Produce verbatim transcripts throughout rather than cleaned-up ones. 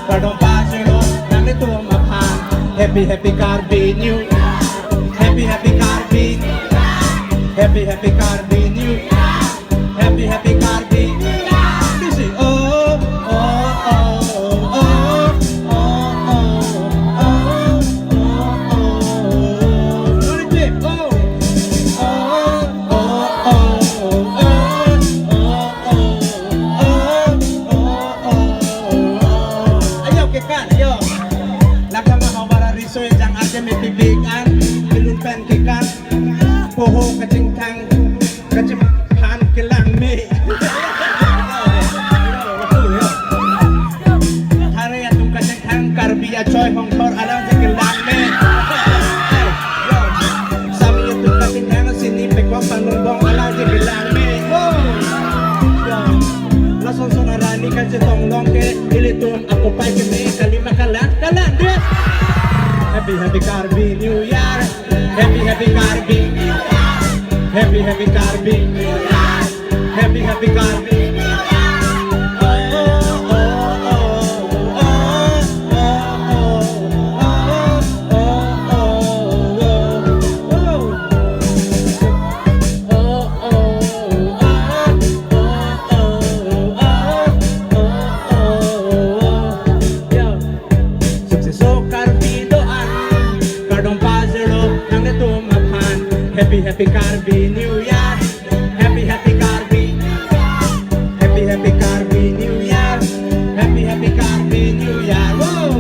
Kardom pajirlo nanglitum aphan. Happy, happy Karbi New Year. Happy, happy Karbi New Year. Happy, happy Karbi New Year. Happy, happy Karbi New Year. This is oh, oh, oh. Ayo kekan, ayo. Lakam ma hau bara riso ejang ate me pibik an, bilun pen kekan. Poho kachingthang, kachingthang kelang me. Thare atum kachingthang Karbi achoi hongthor alangsi kelang me. Sami atum kachingthang sini pekok panung bong alangsi kelang me. Yo. Lason son arani kachetong long ke ilitum akopai ke me kalima kalang, kalang deh. Happy, happy Karbi New Year. Happy, happy Karbi. Happy, happy Karbi. Happy, happy Karbi. Yo. Sukseso Karbi do-an, kardom pajirlo nanglitum aphan. Happy, happy Karbi New Year. Happy, happy Karbi. Happy, happy Karbi New Year. Happy, happy Karbi New Year. Wow.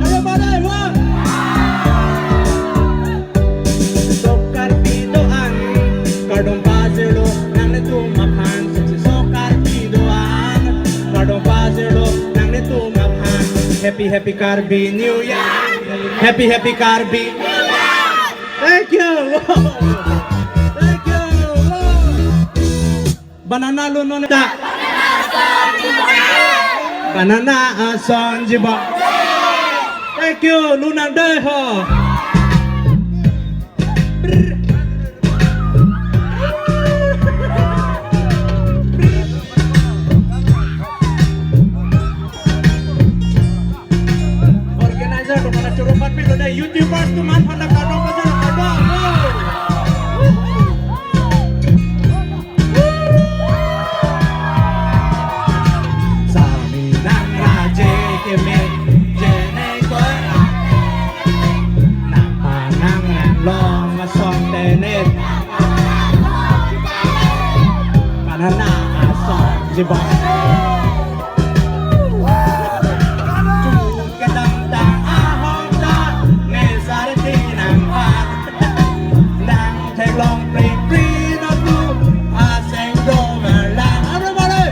Everybody, wow. Sukseso Karbi do-an, kardom pajirlo nanglitum aphan. Sukseso Karbi do-an, kardom pajirlo nanglitum aphan. Happy, happy Karbi New Year. Happy, happy Karbi. Thank you. Thank you. Banana lun non ta. Banana ason jibak. Thank you, lun nang dei ho. Organizer atum aphan choro patpi lo dei, YouTubers atum aphan kardom pajirlo, kardom. Sami nang raje keme, jene koi. Nang panang rem long asonte ne. Banana ason jibak. Kedamtang ahok ta, ne sarti nang ha. Nang theklong pri pri nangtum aseng do-an lang. Everybody,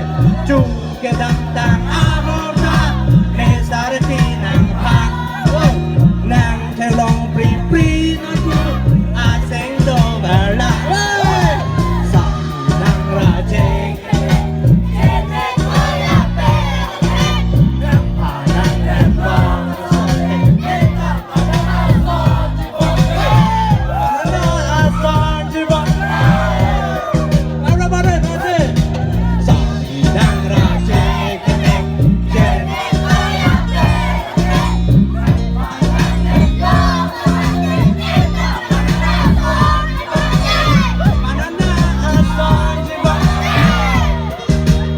chu kedamtang ahok ta, ne sarti nang ha. Oh, nang theklong pri pri nangtum aseng do-an lang. Hey! Sa nang raje.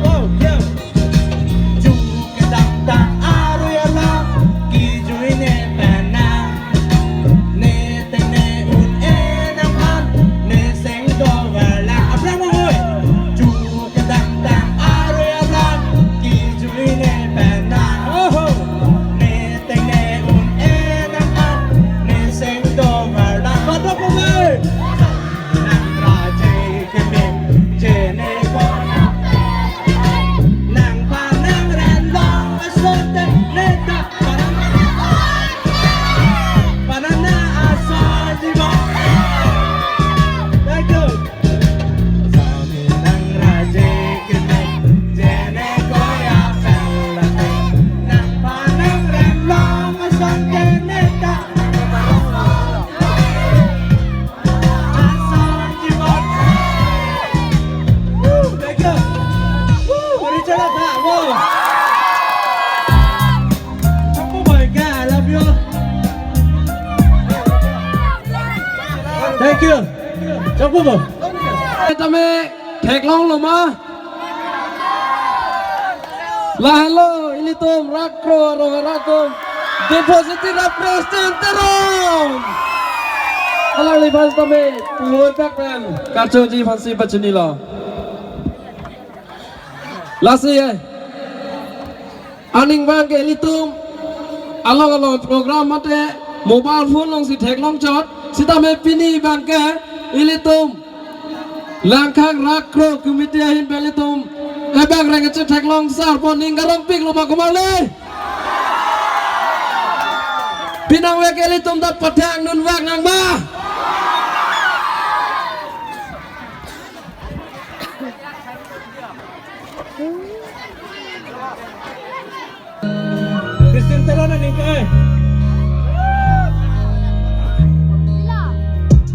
Oh, yeah. Chu kedamtang arui alam, kejui ne penang. Ne teng ne un-e nangphan, ne seng do-an lang. Aphrang mo hoi. Chu kedamtang arui alam, kejui ne penang. Oho. Ne teng ne un-e nangphan, ne seng do-an lang. Padok mo hoi. Nang raje keme, jene kona. Nang panang rem long asonte ne ta. Banana ason jibak. Thank you. Sami nang raje keme, jene koi apel late. Nang panang rem long asonte ne ta. Ason jibak. Woo, thank you. Woo, Richard Atha, woo. Thank you. Chokpo bo. Tame theklonglo ma? Lahelo ilitum Rakro arong arat atum Diphositi President Teron. Alangliphan tame puhoi pak pen karchoji aphansi pachinilo. Lasi eh, aning abangke ilitum along along program mate mobile phone alongsi theklong chot, sitame pini abangke ilitum Langkhang Rakro Committee ahin pen ilitum ebang reng chetheklong sar pu ning karongpiklo ma, komatne? Pinang vek ilitum ta pathang nunvek nang ma? President Teron aning ke-oi.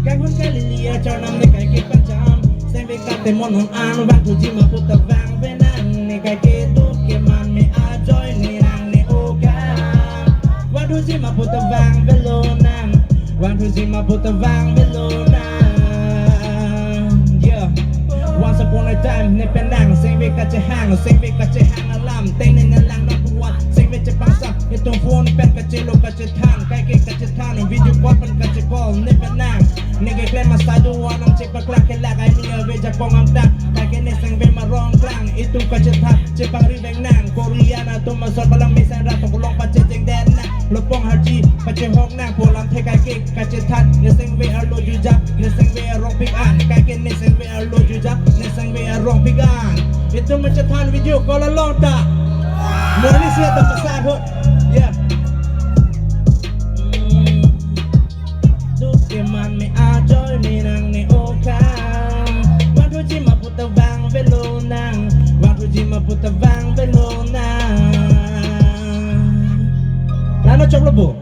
Kanghon kalili achor nam nekai kepacham, sengve kate monon an vangthuji ma puta vangve nang, nekai keduk keman me ajoine nang ne oka. Vangthuji ma puta vangvelo nang, vangthuji ma puta vangvelo nang. Yeah. Once upon a time, ne pen nang sengve kachehang, sengve kachehang alam, teng ne nanglang nang puan, sengve chepangsam, itum phone pen kachelo kachethan, kaike kachethan, video call pen kachecall, ne pen nang, ne keklem asadu anam chepaklang kelak, ai ni ave jakong amtang, kaike ne sengve ma rong klang, itum kachethan, chepangri veng nang, Korean atum asor balang mesan rat tongkolong pachejeng den nang, lopong harji pachehok nang, pu alamthe kaike kachethan, ne sengve arlo jujak, ne sengve arongpik an, kaike ne sengve arlo jujak, ne sengve arongpik an. Itum ma chethan video call along ta. Morning sih ta pasar hot. Ya. Hmm. Duk keman me ajoine nang ne oka. Vangthuji ma puta vangvelo nang. Vangthuji ma puta vangvelo nang. Lano choklo bo?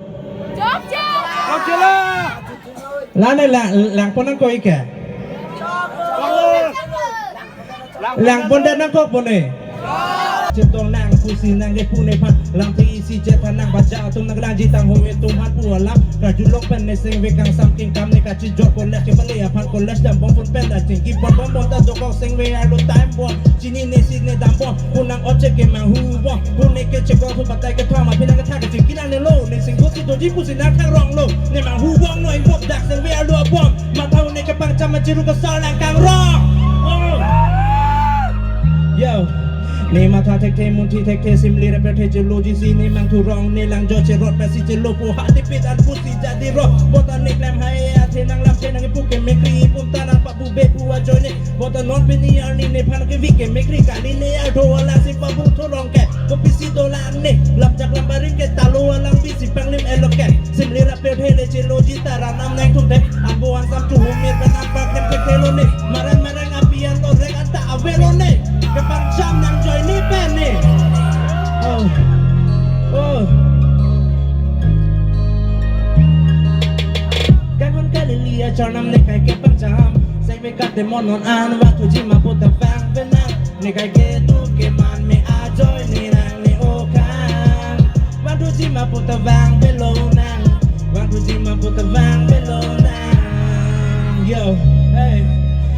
Chokche! Chokche lo! Lano lang, langpon nangkok ike? Langpon dan nangkok pone. Chetong nang pusi nang ke pune phan. Lamthe isi chethan nang baja atum nanglang jitang ho itum aphan pu alam. Karjulong pen ne sengve kangsam kengkam ne kachijok college ke bale aphan college dambom phone pen da chingki bom bom bom ta dokok sengve arlo time bom. Chinine si ne dambom. Pu nang object ke manghu bom. Pu ne kechekok pu batai kethom aphi nang kethak kechingki nang ne lo. Ne singkut si doji pusi nang thang rong lo. Ne manghu bom lo ingkop dak sengve arlo abom. Matha ne kepangcham achiru kesar nang kangrong. Oh. Yo. Ne matha thekthe munthi thekthe simli rep thekthe cheloji si ne mangthurong ne langjo cherot pasi chelo pu ha tipit an pusi jadi ro. Bota ne klem hai athe nang lamthe nang ipu ke mekri ipum ta nang pabu be pu ajoine. Bota non pini arni nephan ke vik ke mekri kali ne ardo alang si pabu thurong ke. Kopisi dolang ne, lapjak lambaring ke talo alang bisi panglim eloket. Simli rap pirthe le cheloji ta ranam nangthumthe. Ambo angsam chuhumir pen ampak hem ke thelo ne. Marang marang api an lo rek anta avelo ne. Kepangcham nangjoine pen ne. Oh. Oh. Kanghon kalili achor nam nekai kepangcham. Sengve kate monon an vangthuji ma puta vangve nang. Nekai keduk keman me ajoine nang ne oka. Vangthuji ma puta vangvelo nang. Vangthuji ma puta vangvelo nang. Yo, hey.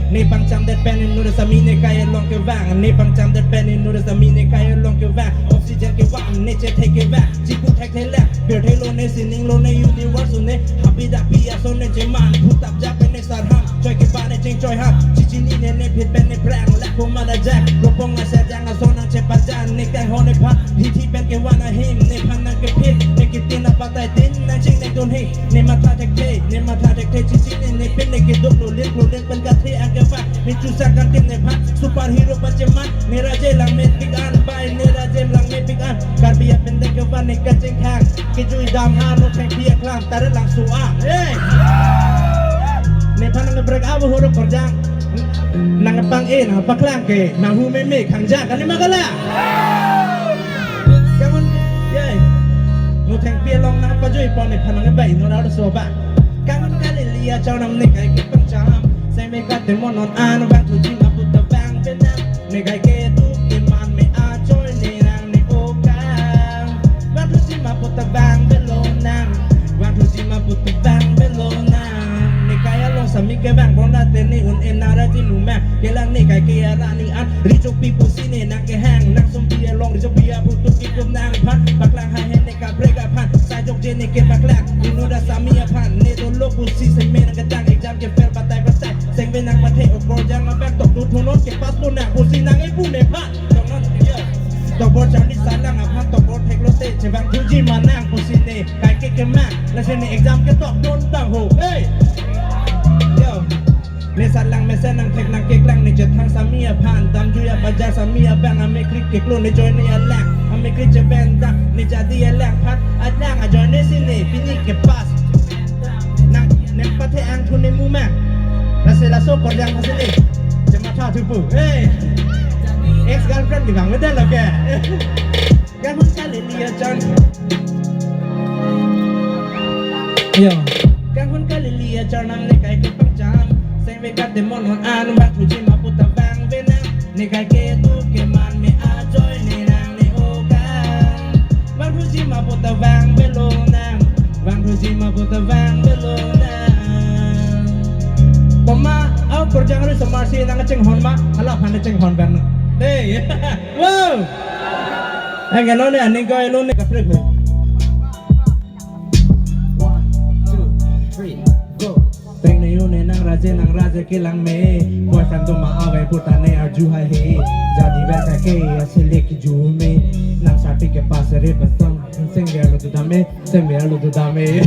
Ne pangcham det pen inut asami nekai along kevang. Ne pangcham det pen inut asami nekai along kevang. Oxygen kevang, ne chethe kevang. Chipu thekthe lang. Pirthe lo ne, sining lo ne, universe ne. Happy dak pi aso ne cheman. Putap jak pen ne sarham. Choi kepa ne chingchoi ha. Chichinine ne phit pen ne brang. Lak puma da jak. Lopong asajang aso nang chepajan. Nekai ho nephan. Hithi pen kevan ahim. Nephan nang kephit. Ne kitin apatai tin. Nang ching ne don he. Ne matha thekthe. Ne matha thekthe chichinine. Ne pen ne keduk lo lir lo lir pen kathe angkevan. Ne chusa kantin nephan. Superhero pacheman. Ne raje langmepik an. Bai ne raje langmepik an. Karbi apendek kevan ne kachingkhang. Kejui dam ha no thengpi aklam tare langso a. Hey! Nephan nang break up horo korjang. Nang pang e nang paklang ke nang hu meme khangja kali magala. Kanghon, yai. No thengpi along nang pajui pon nephan nang bai no rau so ba. Kanghon kalili achor nam nekai kepangcham. Sengve kate monon an vangthuji ma puta vangve nang. Nekai keduk keman me ajoine nang ne oka. Vangthuji ma puta vangvelo nang. Vangthuji ma puta vangvelo nang. Nekai along sami Paklang hai hen ne kaprek aphan, sajok je ne kepaklang. Inut asami aphan ne dolo pusi sengme nangketang, exam ke fail batai batai. Sengme nangpathe okorjang abang tok tu thunot ke pass lo nang pusi nang-e pu nephan. Toknon, yo. Tokbor charli salang aphan tokbor theklote chevangthuji ma nang pusi ne kaike kemang. Lasi ne exam ke tokdun tang ho. Hey! Yo. Ne salang mesen nangthek nangkeklang ne chethang sami aphan, damjuya bajar sami abang amekri keklo ne join ne alang, amekri chepen dam ne jadi alang phat alang ajoin ne si ne pini ke pass. Nang nangpathe angthu ne mumang. Lasi laso korjang pasi ne. Chematha thupo. Hey! Ex girlfriend di bang medal lo ke. Kanghon kalili achar. Yo. Kanghon kalili achar nang ne kaike pangcham. Sengve kate mon hon an vangthuji ma puta vangve nang. Ne kaike tu keman me ajoin ne nang ne oka. Vangthuji ma puta vangve lo nang. Vangthuji ma puta vangve lo nang. Toma, au korjang ri somar si nang chinghon ma, hala aphan ne chinghon ban. Hey. Wow. Ang gano ne aning ko elo ne kaprek ho. One, two, three, go. Tengne une nang raje nang raje kelang me. Boyfriend do ma ave puta ne arju hai he. Jadi ver kaike ya selek ju me. Nang sati ke pas re besong. Sengve arlo dodam me. Sengve arlo dodam me.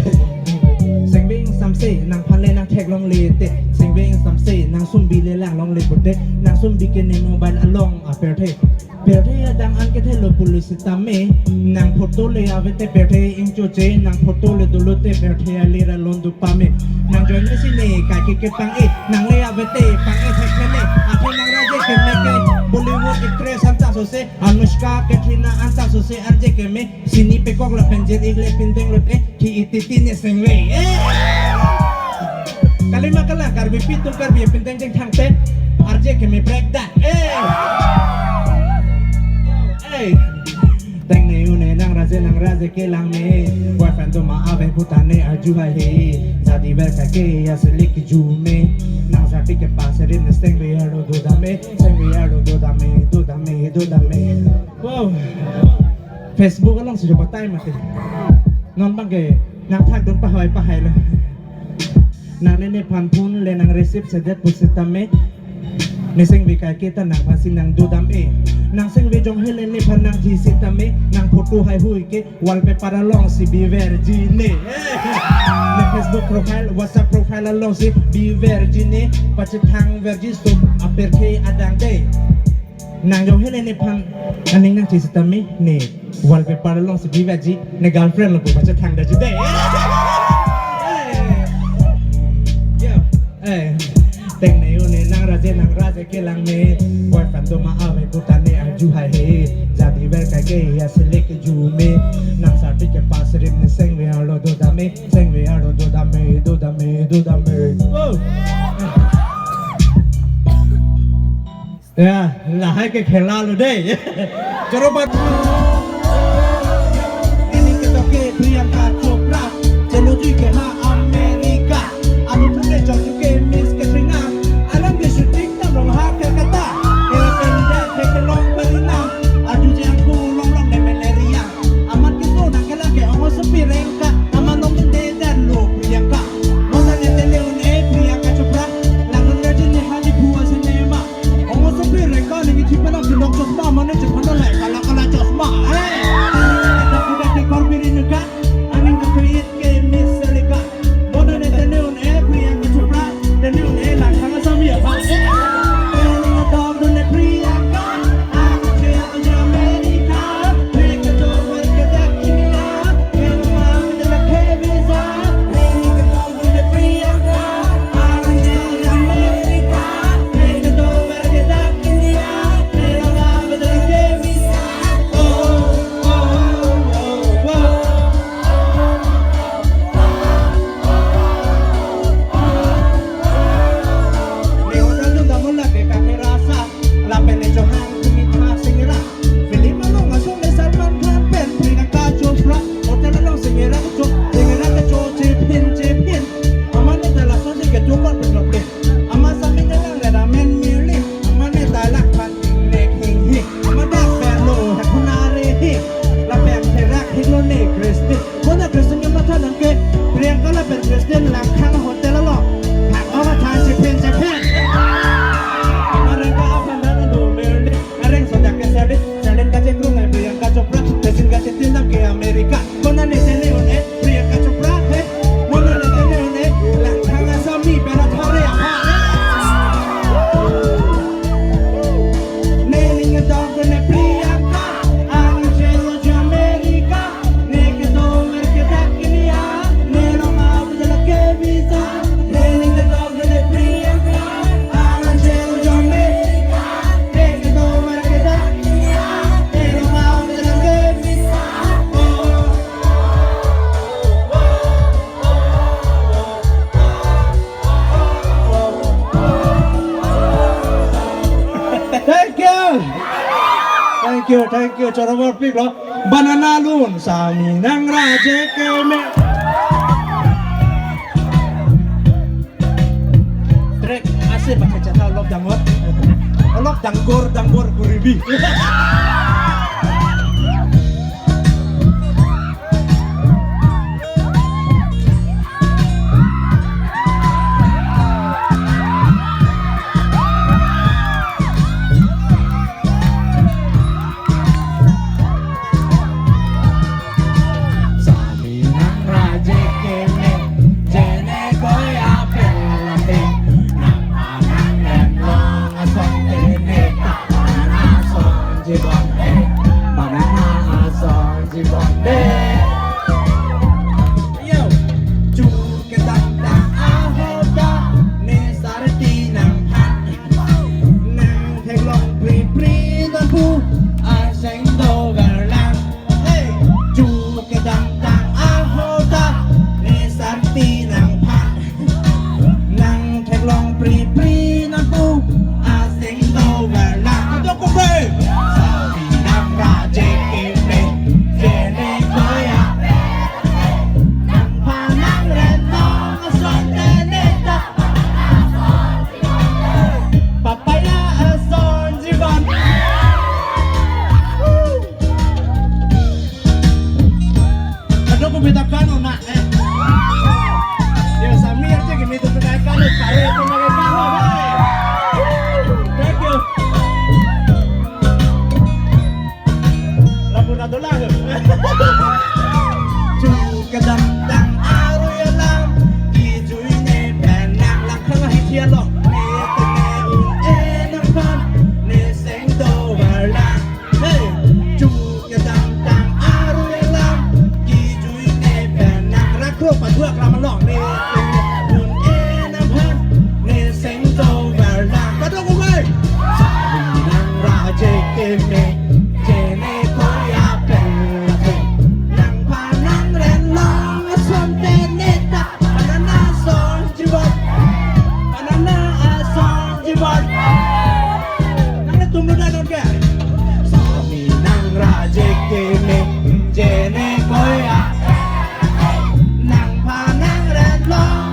Sengve ingsamse nangphan le nangtheklongle te. Sengve ingsamse nangsumbi le langlongle pute. Nangsumbi ke ne mobile along apirthe. Pirthe adang an kethelo police tame, nang photo le ave te pirthe ingchoche, nang photo le dolo te pirthe alir alon do pame. Nang join me si ne kaike kepang-e, nang le ave te pang-e thek ne, athe nang raje keme ke Bollywood actress anta sose, Anushka, Katrina anta sose arje keme, sini pekok lapen jer-ik le pindeng lote, ki ititi ne sengve. Eh! Kalima kala Karbi pitum Karbi pindeng jeng thangte, arje keme break da. Eh! Eh! Tengne une nang raje nang raje kelang me. Boyfriend do ma ave puta ne arju hai he. Jadi ver kaike ya selek ju me. Nang sati ke pas rim ne sengve arlo dodam me. Sengve arlo dodam me, dodam me, dodam me. Wow. Facebook alongsi jo batai mati. Non bang ke nang thakdun pahai pahai lo. Nang ne nephan phone le nang receive sedet pusitame. Ne sengve kaike ta nangphan si nang dodam-e. Nang sengve jong hele nephan nangthi sitame. Nang photo haihui ke wallpaper alongsi biverji ne. Ne Facebook profile, WhatsApp profile alongsi biverji ne. Pachethang verji so apirthe adang de. Nang jong hele nephan aning nangthi sitame ne wallpaper alongsi biverji ne girlfriend lo pu pachethang daji de. Yeah. Eh, tengne une nang raje nang raje kelang me. Boyfriend do ma ave puta ne arju hai he. Jadi ver kaike ya selek ju me. Nang sati ke pas rim ne sengve arlo dodam me. Sengve arlo dodam me, dodam me, dodam me. Oh. Ya, lahai ke khela lo dei. Choro bat. Ini ke toke Priyanka Chopra. Chelo jui ke ha America. Anu thule chon ke Miss Katrina. Alam ke shooting tam rong ha Kolkata. Era pendek ke long berina. Aju jangku long long ne malaria. Amat ke tu nang kela ke ongo sepi rengka. Amat long de dan lo Priyanka. Mona ne tele un e Priyanka Chopra. Lang nun rajin ne hani bua cinema. Ongo sopir rengka ningji phanang si long chosma mane chephanang le kala kala chosma. Hey! Dak dak ke kor biri nuka, aning ke it ke Miss Selika. Thank you, choro parpiklo. Banana lun, sami nang raje keme. Track ase pakai cakap olok dangor. Olok dangor, dangor kuribi. Yo, chu kedamtang ahoda, ne sarti nangphan. Nangtheklong pripri nonpu, aseng doverlang. Hey, chu kedamtang ahoda, ne sarti nangphan. Nangtheklong pripri nonpu, aseng doverlang. Adok ko bre. Sarti nang raje keme, jene koya. Nangphan nangren nong asonte neta. Papaya ason jivan. Kadok ko beta kano na, eh. Ya, Samir cek ini tuh beta kano, kare itu lagi kano, eh. Thank you. Lapu na dolang. Chu kedamtang arui alam, kijui ne pen nang langkhang ahi thialo. Ne tene un-e nangphan, ne seng doverlang. Hey, chu kedamtang arui alam, kijui ne pen nang rakro paduak lam along. Ne tene un-e nangphan, ne seng doverlang. Kadok ko bre. Sarti nang raje keme, jene koya pen lake. Nangphan nangren long asonte neta. Banana ason jivan. Banana ason jivan. Nanglitum lo da non ke. Sarti nang raje keme, jene koya. Nangphan nangren long.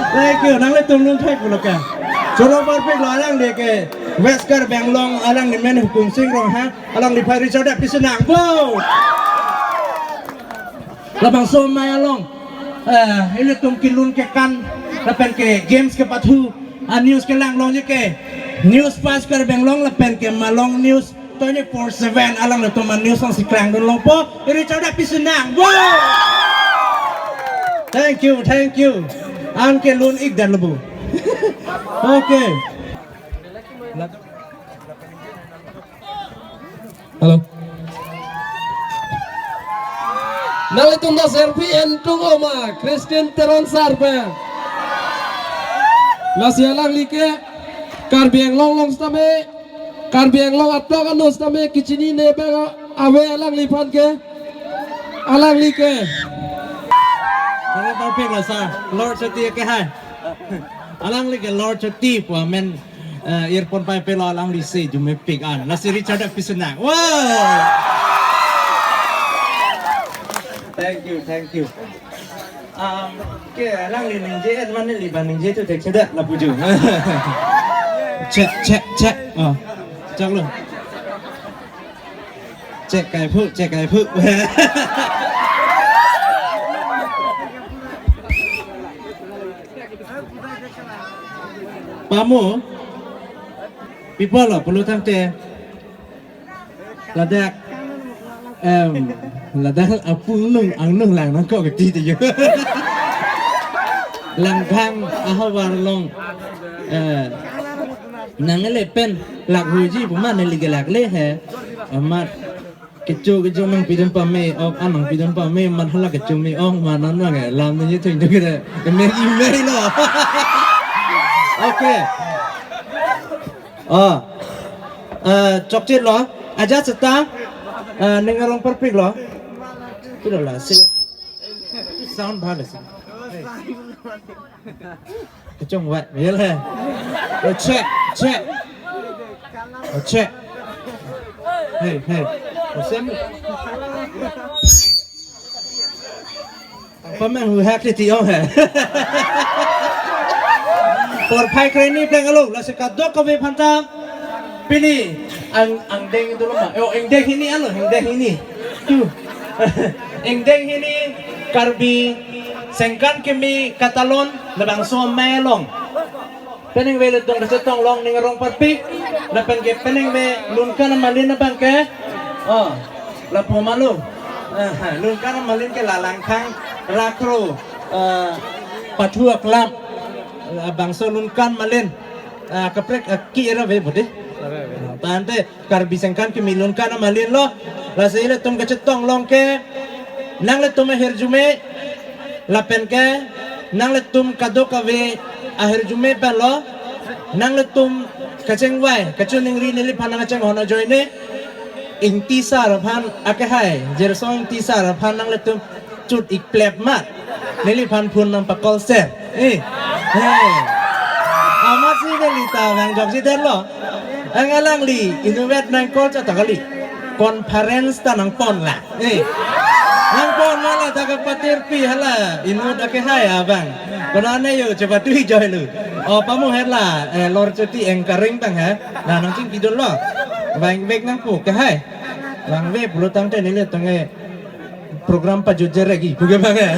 Thank you. Nanglitum lun thek pulo ke. Choro parpiklo, alangli ke West Karbi Anglong, alangli men Hukum Sing Ronghang, alangliphan richard dak pisi nangpo. Labangso amei along, eh, ilitum kelun kekan lapen ke games kepathu, a news kelang longji ke News Fast Karbi Anglong lapen ke Malong News twenty-four seven alanglitum a news along si klang dun longpo, richard dak pisi nangpo. Thank you, thank you. An kelun ik dan lebu. Okay. Hello. Nanglitum ta selfie entung oma Christine Teron sir pen. Lasi alangli ke Karbi Anglong along sitame, Karbi Anglong atok ano sitame kechinine abang ave alangliphan ke. Alangli ke. Choro parpiklo sir, Lord Choti ke hai. Alangli ke Lord Choti pu amen, eh, earphone paipelo, alangli si arjumepik an. Lasi richard dak pisi nang. Wow! Thank you, thank you. Um, ke alangli ningje et mane liba ningje tu tek sedak lapu ju. Check, check, check. Oh, check lo. Check kai phu, check kai phu. Pamo, people lo, pulo tangte. Ladak, em, ladak apung nung, angnung lang nangkok keti te yo. Langkhang ahavar along, eh, nang ele pen, lak huji pu ma neli ke lak le he. Amat, kecho kecho nangpidun pame ok, anang pidun pame, mat hala kecho me ok, ma nan nang eh, lam ni thung thung kere, me email lo. Okay. Oh. Eh, chokche lo, aja seta, eh, ning arong parpiklo. Pilo lasi. Sound bhal ase. Kechong wat, real hai. Oh, check, check. Oh, check. Hey, hey. Oh, sem. Pamang hu hak ti ong hai. Porphai kreni pleng alo, lasi kadokave aphanta. Pini ang angdeng dolo ma. Oh, angdeng hini alo, angdeng hini. Tu. Angdeng hini Karbi Sengkan Kimi Katalon labangso amei along. Penang ave ilitum kachetong long ning arong parpik. Lapen ke penang ave Lunkan Amalin abang ke. Oh, lapu malo. Aha, Lunkan Amalin ke la Langkhang Rakro, eh, Pathu Aklam. Labangso Lunkan Amalin. Ah, kaprek, ah, ki era ave budi. Tangte Karbi Sengkan Kimi Lunkan Amalin lo. Lasi ilitum kachetong long ke nanglitum ahirjume lapen ke nanglitum kadokave ahirjume pen lo. Nanglitum kachingvai kachiningri neliphan nangchinghon ajoine Ingti sar aphan akehai, Jirsong Ingti sar aphan nanglitum chut ik plep mat. Neliphan phone nangpa-call ser. Eh. Hey. Amatsi neli ta vang jokji det lo. Ang alangli inutvet nang-call chot ta kali. Conference ta nangpon la. Eh. Nangpon ma la ta kapatirpi hala inut akehai abang. Konane yo chepatui joi lo. Oh, pamu het la, eh, lor choti anchoring tang ha. La nangchingkidun lo. Vangvek nangpo kehai. Vangve pulo tangte nelitum ke program pajut jeregi, pu ke bang ke.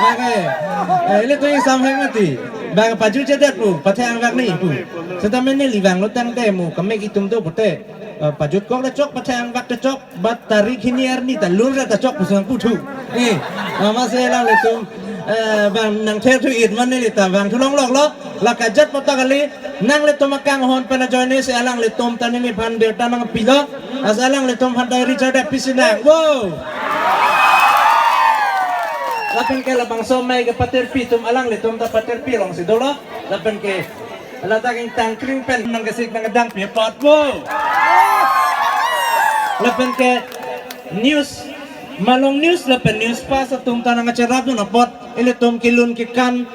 Bang ke. Eh, ilitum ke samhek mati. Bang pajut jedet pu, pathe angvak ni pu. Setame neli vanglo tangte mo kamek itum do pute. Eh, pajutkok ta chok, pathe angvak ta chok, bat tarik hini arni ta lur ta chok pu sang puthu. Eh, amatsi alanglitum, eh, bang nangther thu it ma neli ta vangthu longlok lo. La kajat pata kali, nanglitum akanghon pen ajoine si alanglitum ta neliphan birta nangpilo. Lasi alanglitum aphan ta richard ap pisi nang. Wow. Lapen ke labangso amei kepatirpi atum alanglitum ta patirpi alongsi dolo. Lapen ke ladak ingtang kring pen nangkesik nangkedang pi apot. Wow. Lapen ke news, Malong News lapen News Fast atum ta nangkacherapdun apot ilitum kelun kekan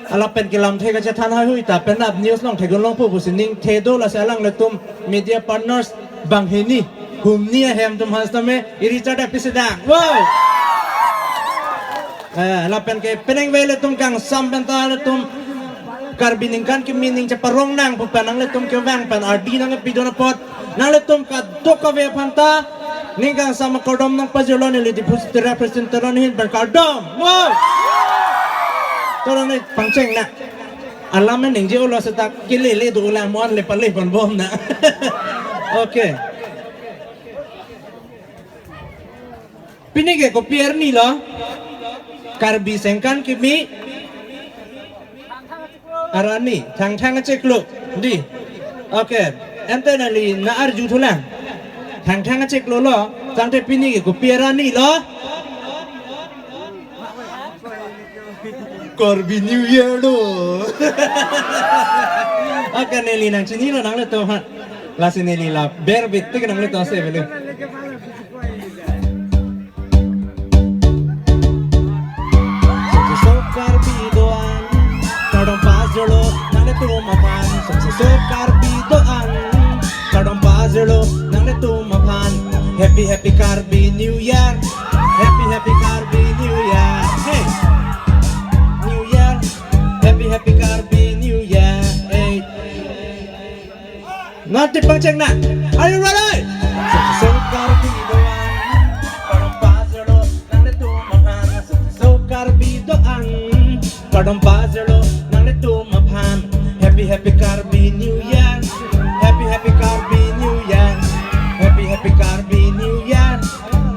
lapen kelamthe kachethan haihui ta penap news along theklong longpo pusi ning thedo, lasi alanglitum media partners banghini humni ahem atum aphan setame richard ap pisi dang. Wow. Eh, lapen ke penang ave ilitum kangsam pen ta ilitum Karbi Ningkan Kimi ning cheparong nang pu pen nanglitum kevang pen ardi nangpidun apot nanglitum kadokave aphan ta ning kangsam akardom nangpajirlo, neli Diphu City representative ahin pen kardom. Wow. Tolong ni pangcheng na. Alam ningje ulo seta kelele do ulang mo-an le pale pon bom na. Okay. Pini ke kopi arni lo? Karbi Sengkan Kimi arni, Thangthang achiklo. Di. Okay. Ante neli nang-arju thulang. Thangthang achiklo lo, tangte pini ke kopi arni lo? Karbi New Year do. Okay, neli nangchinilo nanglitum aphan. Lasi neli la ber bit tik nanglitum ase beli. Sokso Karbi do-an, kardom pajirlo nanglitum aphan. Sokso Karbi do-an, kardom pajirlo nanglitum aphan. Happy, happy Karbi New Year. Happy, happy Karbi New Year. Hey. New Year. Happy, happy Karbi New Year. Hey. Nanti pangcheng na. Are you ready? Sokso Karbi do-an, kardom pajirlo nanglitum aphan. Sokso Karbi do-an, kardom pajirlo nanglitum aphan. Happy, happy Karbi New Year. Happy, happy Karbi New Year. Happy, happy Karbi New Year.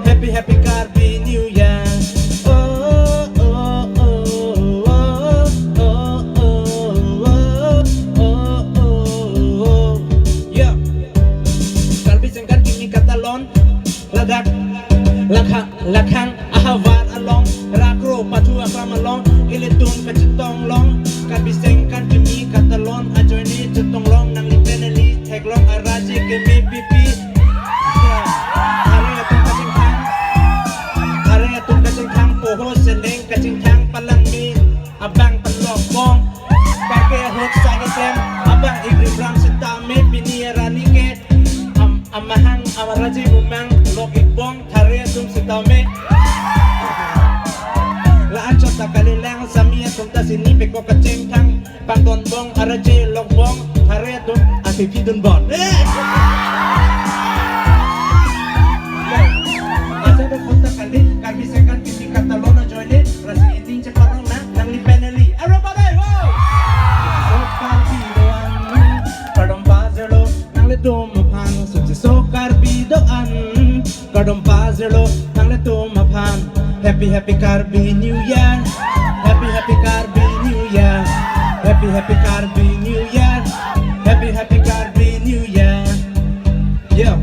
Happy, happy Karbi New Year. Oh, oh, oh. Yeah. Karbi Sengkan Kimi Katalon, ladak, Lakhang, Lakhang ahavar along, Rakro Pathu Aklam along, ilitum kachetong long, Karbi Sengkan Kimi Katalon ajoine chetong long, nangli pen neli theklong araje keme pipi. Are atum kachingthang, are atum kachingthang poho sele Thang palangme abang pelok bong. Kake ahut sagi klem abang igri bram sitame pini arani ke am-, amahang amaraji mumang lok ikbong thare atum sitame. La-anchot ta kalilang sami atum ta sini pekok kachingthang pangdon bong araje lok bong thare atum api pidun bon. Eh! Asa do kota kali kami sekan kisi katalona joine rasi ini cepat nang nang li peneli. Everybody, ho! So Karbi doan, kardom pajero, nanglitum aphan sukse so Karbi doan. Kardom pajero, nanglitum aphan. Happy, happy Karbi New Year. Happy, happy Karbi New Year. Happy, happy Karbi New Year. Happy, happy Karbi New Year. Yo.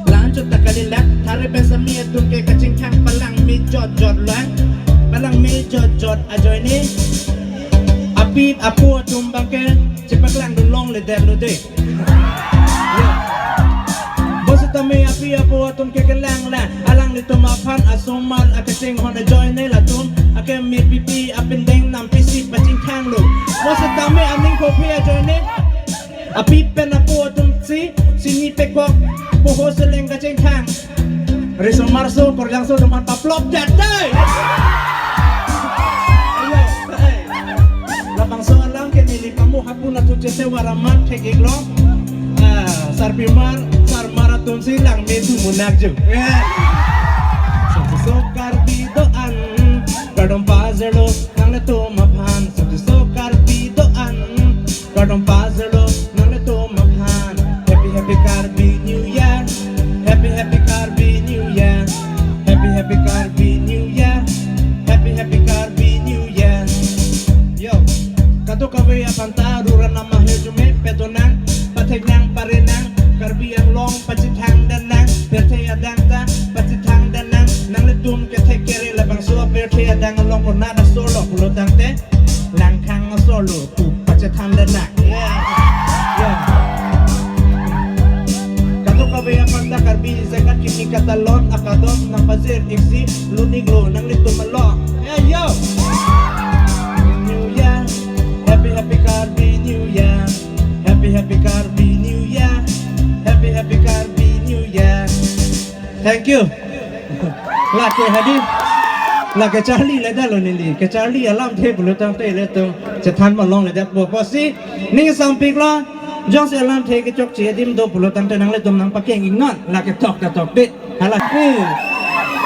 La-anchot ta kalilang, thare pen sami atum ke kachingthang palangme jot jot lang. Palangme jot jot ajoine. Api apo atum abangke chepaklang dun longledet lo de. Bositame api apo atum ke kelang la, alanglitum aphan asomar akachinghon ajoine latum akeme pipi apindeng nam pisi pachingthang lo. Bositame aning kophe ajoine api pen apo atum si sini pekok poho seleng kachingthang. Risomar so, Korjang so, teman paplop jadai. Ayo, hey. Labangso alam ke neli pamu hapuna tu chete waraman thek iklo. Ah, sarpimar, sarmar atum si langme tu munak ju. Eh. So, so Karbi doan, kardom pajero, nanglitum aphan, so, so Karbi doan, kardom pajero, nanglitum aphan. Happy, happy Karbi New Year. Happy, happy Karbi New Year. Happy, happy Karbi New Year. Happy, happy Karbi New Year. Yo, kadokave aphan ta ruran nama hejume pedonang, patheknang, parenang, Karbi Anglong pachethang danang, pirthe adang ta pachethang danang, nanglitum kethek kere labangso pirthe adang along konat asor lo pulo tangte, Langkhang asor lo pu pachethang danang. Yeah. Yeah. Kadokave aphan ta Karbi sekan kisi katalon akadom nangpajir iksi lunik lo nanglitum along. Hey, yo! New Year, happy, happy Karbi New Year. Happy, happy Karbi New Year. Happy, happy Karbi New Year. Thank you. Lake hadi. Lake charli le dalo neli. Ke charli alamthe pulo tangte ilitum chethan malongledet bo pusi. Ning sampik lo. Jongsi alamthe kechokche adim do pulo tangte nanglitum nangpakeng iknon. Lake tok ta tok de. Hala. Hmm.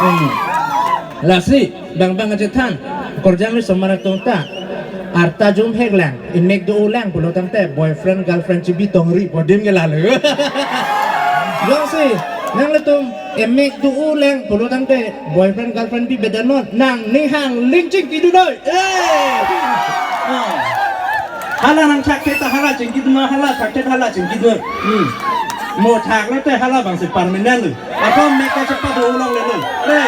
Hmm. Lasi, bang bang achethan. Korjang risomar atum ta. Arta jum hek lang, imek do-o lang pulo tangte boyfriend girlfriend chibi tongri po adim ke lalo. Jongsi, nanglitum imek do-o lang pulo tangte boyfriend girlfriend bi bedanon, nang ninghang ling chingki dun noi. Eh! Ah. Hala nangthak ke ta hala chingki dun, hala thak ke hala chingki dun. Hmm. Mo thak lo te hala bangsi permanent lo. Ako mek ke chepa do-o longle lo. Le.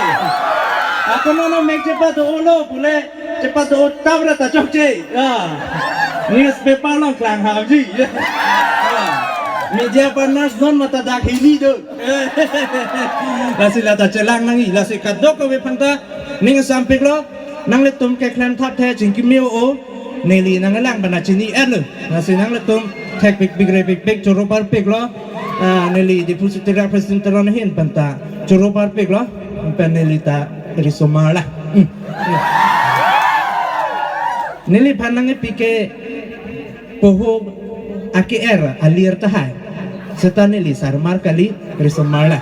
Ako nono mek chepa do-o lo pule chepa do-o tabra ta chokche. Ya. Newspaper along klang hapji. Ya. Media partners non mata dak hini do. Lasi la ta chelang nangji, lasi kadokave aphan ta ning sampik lo, nanglitum keklem thap the chingki me-o, neli nanglang bana chini-et lo. Lasi nanglitum thek pik pik re pik pik choro parpik lo. Ah, neli Diphu City Rak President teron ahin pen ta choro parpik lo. Pen neli ta risomar la. Hmm. Neliphan nangkepi ke poho ake-er alir tahai. Seta neli sarmar kali, risomar la.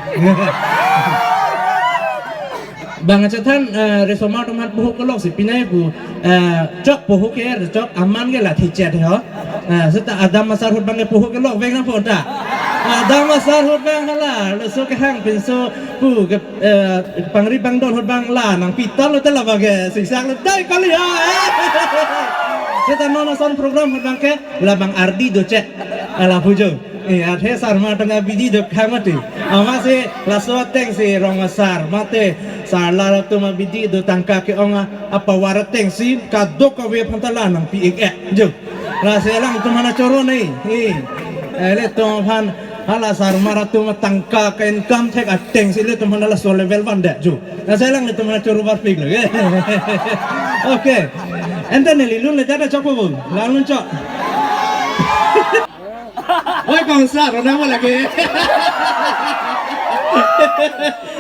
Bang achethan, eh, risomar atum aphan poho kelok si pinai pu, eh, chok poho ke-er chok aman ke la thichet ho. Eh, seta Adam Asar ahut abang ke poho kelok vek nangpo ta. Adam Asar ahut abang hala, laso kehang pinso pu ke, eh, pangri pangdon ahut abang la nangpi ta lo te labang ke singsak lo dai kali ha. Eh. Seta non ason program ahut abang ke labang ardi doche. Ala pujo. Eh, athe sarmar atum abidi dokha mati. Amatsi laso atengsi rong asar mate sarlar atum abidi do tangka ke-ong a-power atengsi kadokave aphan ta la nangpi ik-e. Jo. Lasi alangtum aphan choro nei. Eh. Ilitum aphan Hala sar mara tum tangka ke income thek ateng si ilitum hala so level van det ju. Lasi alanglitum hala choro barpik lo. Okay. Ante neli lun le jada chokpo bu. Lang lun chok. Oi, Kongsar, rona mo lagi.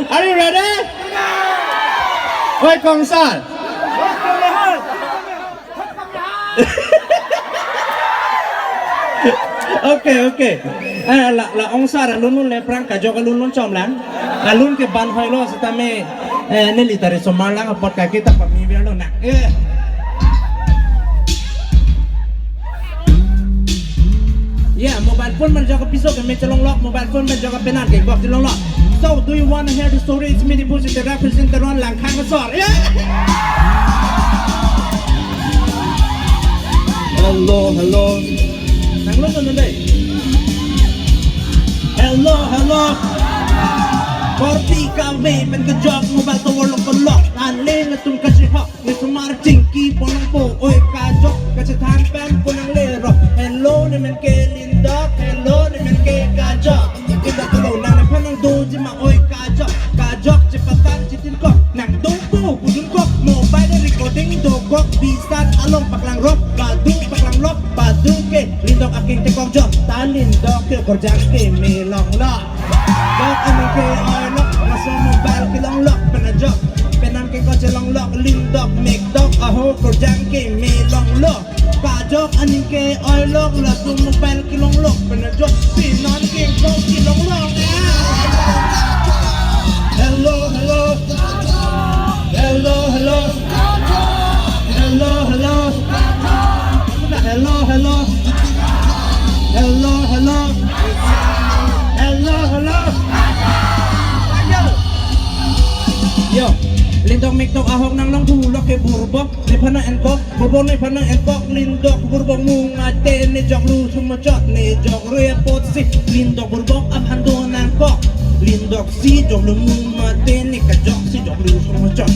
Are you ready? Oi, Kongsar. Okay, okay. Eh, la, la Kongsar alun lun le aphrang kajok alun lun chom lang. Alun ke ban hoi lo setame, eh, neli ta risomar lang apot kaki ta pami ver lo na. Eh. Yeah, mobile phone pen jok piso ke me chelong lok, mobile phone pen jok penan ke bok chelong lok. So, do you wanna hear the story? It's me, the Bush, the representative Langkhang Asor. Yeah! Hello, hello. Nang lo, nang lo, dei. Hello, hello. Korte kave pen kejok mobile tower along kelok. Anle latum kachehok. Nisomar chingki ponlongpo, oi kajok, kachethan pen ponang lero. Hello, ne men ke Lindok, hello, ne men ke kajok. Kita tulo nang nephan nangdoji ma, oi kajok, kajok chepatang chitin kok, nangdopo budun kok, mobile recording dokok, bisan along paklang rok, badu paklang lok, badu ke Lindok aking tekok jok, ta Lindok ke korjang ke me long lok. Dok aning ke oi lok, laso mobile kelong lok, pen ajok, penan ke ko chelong lok, Lindok mekdok, aho korjang ke me long lok. Kajok aning ke oi lok, laso mobile kelong lok, pen ajok, penan ke ko kelong lok. Hello, hello. Hello, hello. Hello, hello. Hello, hello. Hello, hello. Hello, hello. Yo. Lindok mekdok ahok nanglong thu lok ke burbok. Nephan nang-enkok. Burbok nephan nang-enkok. Lindok burbok mung ate ne jok lu sumachot ne jok re apotsi. Lindok burbok aphan do nangkok. Lindok si jok lu mung ate ne kajok si jok lu sumachot.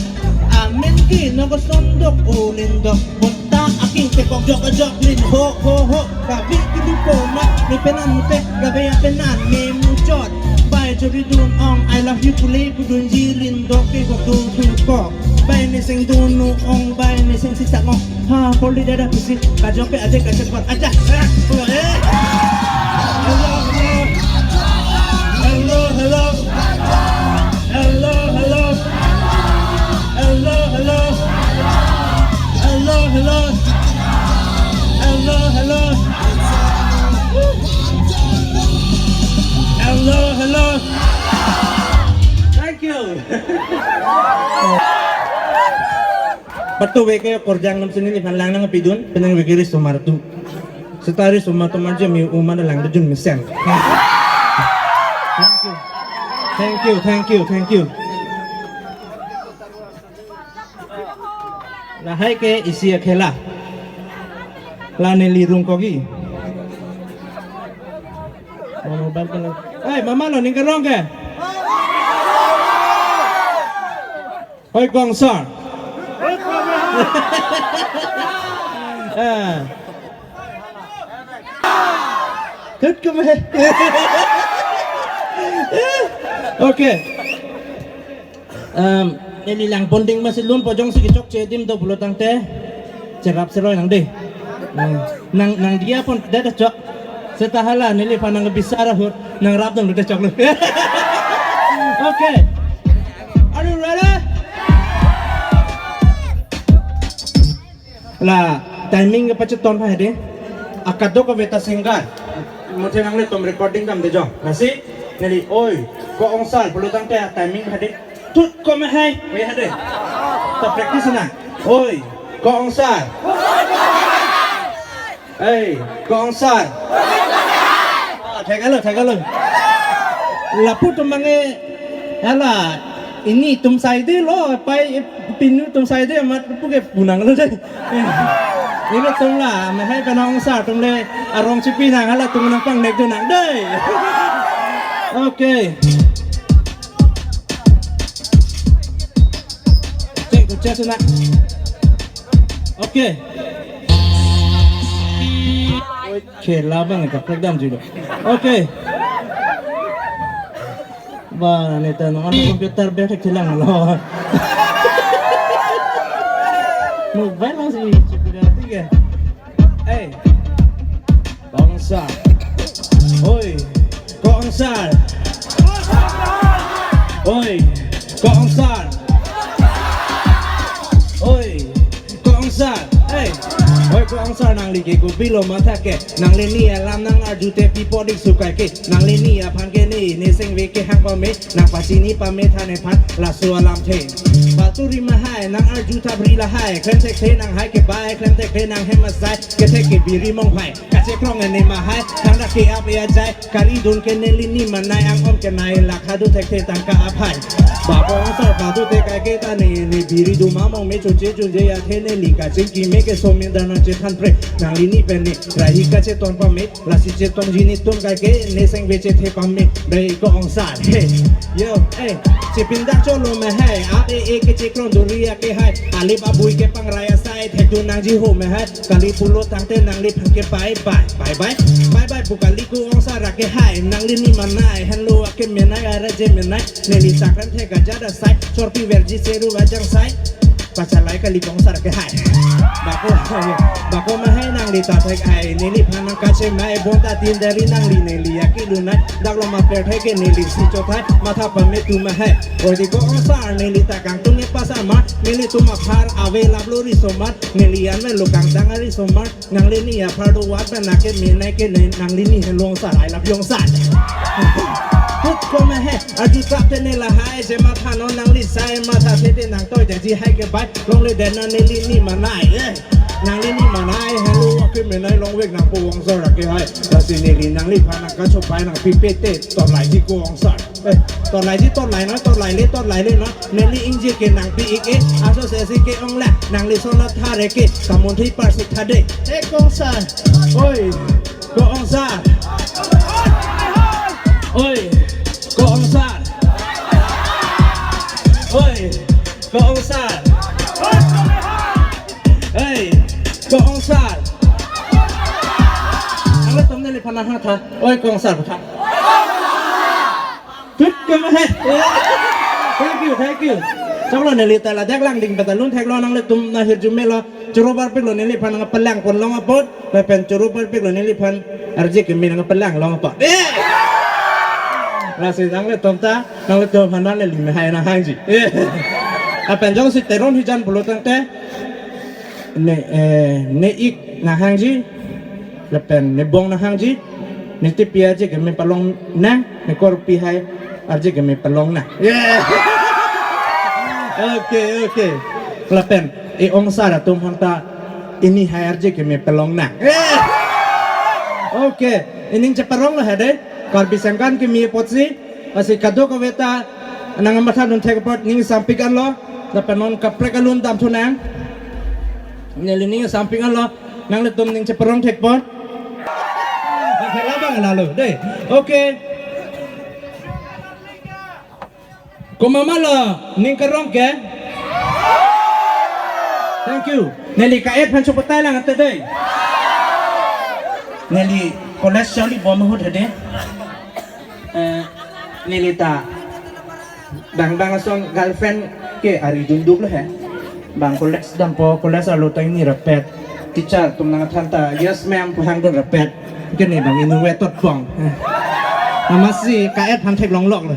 Amen ke no koson dok o Lindok. Bonta aking tekok jok ajok lin ho ho ho. Kabi kidu poma ne penan mute kabe penan me muchot. Bai chori dun ong I love you pule pudunji Lindok ke kok do sukok. Bai ne seng dun ong bai ne seng sisak ong. Ha poli dada pisi kajok ke aja kachepot aja. Eh. Hello, hello. Hello, hello. Hello, hello. Hello, hello. Hello, hello. Hello, hello. Hello, hello. Thank you. Patu veke korjang nam sini ni phan lang nangpidun, penang veke risomar tu. Seta risomar tu marje mi uma na lang dejun mesen. Thank you. Thank you, thank you, thank you. Lahai ke isi akhela. La neli rung kogi. Mama bal pala. Hey, mama lo ning kerong ke? Oi, Kongsar. Eh. Kut kemeh. Okay. Em, neli lang bonding masih lun pojong si kechokche adim do pulo tangte. Cherap seroi nang dei. Nang, nang, nang dia pon dada chok. Seta hala neliphan nang bisar ahut nangrap dong dada chok lo. Okay. Are you ready? La timing ke pacheton hai dei. Akadok kave ta singer. Muthe nanglitum recording dam dei jo. Lasi neli oi, ko Kongsar pulo tangte timing hai dei. Tut ko me hai, me hai dei. Ta practice na. Oi, ko Kongsar. Hey, ko Kongsar. Ah, thek alo, thek alo. Lapu tum mange hala ini tum saide lo, pai pinu tum saide amat puke punang lo dei. Ilitum la, me hai pen Kongsar atum le arong chipi nang hala tum nangpangnek dun nang dei. Okay. Cek, cek sana. Okay. Oi, khela bang kaprek damji lo. Okay. Ba, neta non computer bethek thelang lo. Mobile lang si chipira tiga. Hey. Kong Sar. Oi, Kong Sar. Oi, Kong Sar. Oi, Kong Sar. Hey. Oi, Kong Sar, nangli ke kopilo matha ke. Nanglini alam nang-arjute pi podik sukai ke. Nanglini aphan ke ne, ne sengve kehang pame, nangpachini pame than nephan, laso alamthe. Paturi mahai, nang-arju thapri lahai, klem thekthe nanghai ke bai, klem thekthe nanghem asai, kethek ke biri mong phai. Kachekrong ne mahai, thangta ke-ap e ajai, kari dun ke nelini manai, ang-om ke nai lakha do thekthe tangka aphai. Ba Kong Sar padu te kaike ta ne, ne biri duma mong me choche chunje athe neli kachingki me ke somin dana chethan pre, nanglini pen ne, rahi kacheton pame, lasi chetongji netum kaike, ne sengve chethe pame, bai Kong Sar. Hey, yo, hey, chipindak cholo mahai, ap e e kechekrong duri ake hai, alip abui ke pangrai asai, thekdun nangji ho mahai, kali pulo tangte nangliphan ke bye bye, bye bye, bye bye, pu kali Kong Sar ake hai, nanglini manai, henlo ake menai, ara je menai, neli sakran thek ajat asai, chorpi verji seru ajang sai, pachalai kali Kong Sar ke hai. Bako, bako mahai nangli ta thek ai, neliphan nang kache mai, bonta tin dari nangli neli aki lunai, dak lo ma per thek ke neli si chothai, matha pame tu mahai. Odi Kong Sar neli ta kangtung e pasar ma, nelitum aphar ave lap lo riso mar, neli an me lo kangdang ari so mar, nanglini aphar do wat pen nake menai ke ne, nanglini he long sar, I love yong sar. Hut ko mahai, arju tap te ne lahai, je matha non nangli sai, matha te te nangtoi te ji hai ke bai, longle den na nelini manai, eh. Nanglini manai, hello, ake menai longvek nangpo Kong Sar ake hai. Lasi neli nangliphan nang kachopai nangpipe te, tonlaiji Kong Sar. Eh, tonlaiji, tonlai na, tonlaile, tonlaile na. Neli ingje ke nangpi ik e, aso sesi ke-ong la, nangli sona thare ke, kamun thi parsik thade. Eh, Kong Sar. Oi, Kong Sar. Oi, Kong Sar. Oi, Kong Sar. Oi, Kong Sar. Nanglitum neliphan nangtha. Oi, Kong Sar tha. Tut ke mahai. Thank you, thank you. Choklo neli ta ladak langding peta lun theklo, nanglitum nang hirjume lo. Choro parpik lo neliphan nangpalang pon long apot. Lapen choro parpik lo neliphan arje keme nangpalang long apot. Eh! Lasi nanglitum ta, nanglitum aphan neli mehai nanghangji. Eh! Lapen jongsi Teron hijan pulo tangte, ne, eh, ne ik nanghangji, lapen ne bong nanghangji, ne tipi arje keme palong nang, ne korpi hai arje keme palong nang. Yeah. Okay, okay. Lapen e-ong sar atum aphan ta ini hai arje keme palong nang. Yeah. Okay. Ining cheparong lo hade. Karbi sengkan keme apotsi, lasi kadokave ta nangmatha dun thek apot ning sampik anlo, lapen non kaprek alun damthu nang. Neli ning sampik anlo, nanglitum ning cheparong thek apot. Nang thek labang lalo, dei. Okay. Komat ma lo, ning karong ke? Thank you. Neli ka-et aphan chopatai lang ante dei. Neli college charli bom ahut hade. Eh, neli ta bang bang ason girlfriend ke ari dunduk lo he. Bang college dampo, college arlo ta ini rapet. Teacher atum nangthan ta, "Yes ma'am," pu hangdun rapet. Ke ne bang inutvet tot bong. Amatsi ka-et aphan theklong lok lo.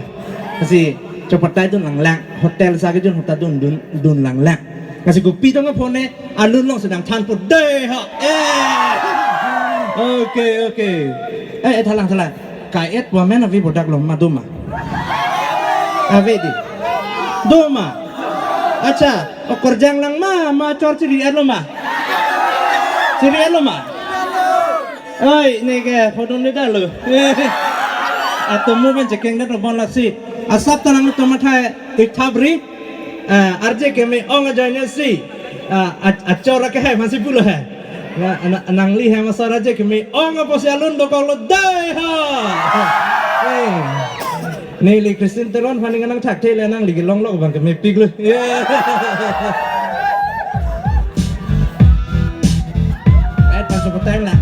Lasi chopatai dun lang lang. Hotel sa kejun ahut ta dun dun dun lang lang. Lasi kopi tong phone ne, alun long sedang thanpo dei ha. Eh. Okay, okay. Eh, eh, thalang, thalang. Ka-et pu amen ave bodak lo ma, do ma? Ave dei. Do ma? Acha, okorjang lang ma, ma chor chiri-et lo ma? Chiri-et lo ma? Oi, ne ke phodun le dalo. Atum mo pen chekeng det lo bon lasi. Asap ta nangtum athai ik thapri. Ah, arje keme ong ajoine si. Ah, a-, achor ke hai masi pulo hai. Ya, ana-, nangli hai masar arje keme ong apotsi alun dokok lo dei ha. Eh. Neli Christine Teron aphan ning nangthak the le nangli kelong lok abang kemepik lo. Yeah. Eh, ta chopatai lang.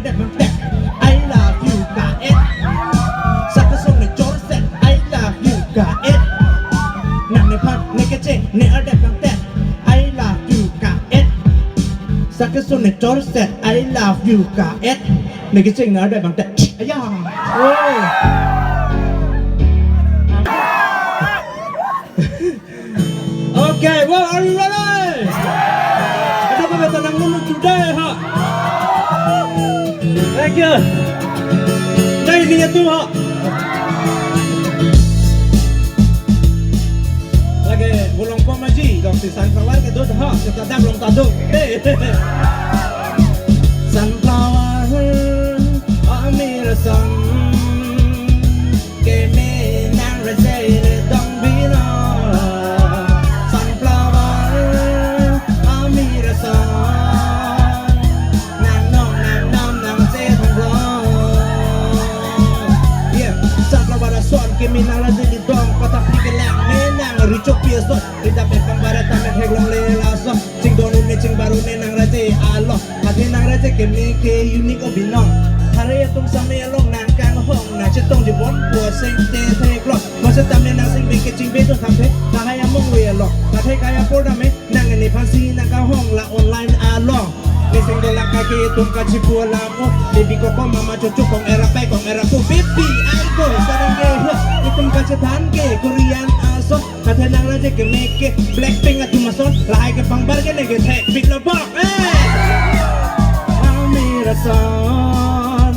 ardep bangtek, I love you ka-et. Sake song ne chorset, I love you ka-et. Nang nephan ne kecheng ne ardep bangtek, I love you ka-et. Sake song ne chorset, I love you ka-et. Ne kecheng ne ardep bangtek. Aya. Oh. Okay, well, are you ready? Ada apa kata nang nunu today, ha? Thank you. Dai, ini ya tu, ha. Lagi bolong pemaji, dong si sunflower ke dot, ha, kita dah belum taduk. Eh. Sunflower, amir sun. Keme nang rejai le dong bino. Sunflower, amir ason. Nang nong nang nam nang che thong lo. Yeah, sunflower ason keme nang rejai le dong. Pathak phi kelang me nang recho pi ason. Ridap epang barat tamet heklong le lason. Chingdon un ne chingbar un ne nang rejai along. Athe nang rejai keme ke unique o binong. Hari atum same along nang kanghong nang chetong jibon puaseng te theklong. Masa tame nang sing beke chingbe to thamthe. Kahai among we along. Kathe kaya por dame nang nephan si nang kanghong la online along. Nesing dolang kake itum kachipu alam o. Baby koko mama cucu kong era pai kong era pu. Baby ai ko sarang ke. Itum kachethan ke Korean ason. Athe nang rejai keme ke Blackpink atum ason, lahai kepangbar ke ne ke thek bit lo bok. Eh! Amir ason,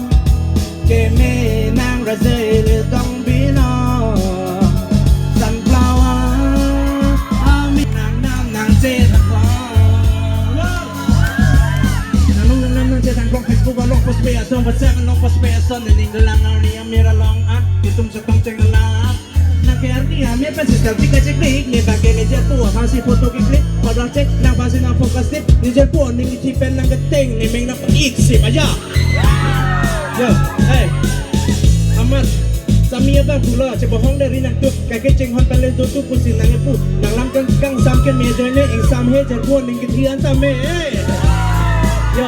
keme nang rejai le dong bino. Sunflower, amir nang nam nang che thang lo. Nang nung nang nam nang che thang lo, Facebook along post pe ason, WhatsApp along post pe ason, ne ning lang arni amir along an, itum chetong cheng lang. Nang ke arni amir pen sister tika cheklik, ne bangke ne jerpo aphansi photo keklik, padang chek, nang aphansi nang focus tip, ne jerpo ning ithi pen nang keteng, ne meng nang ik sip aja. Yo, hey. Amat, sami abang pulo, chebohong de ri nang tup, kake chinghon pale do tu pusi nang epu, nang lam kang kang sam keme joine, ing sam he jerpo ning kethi an tame, hey. Yo.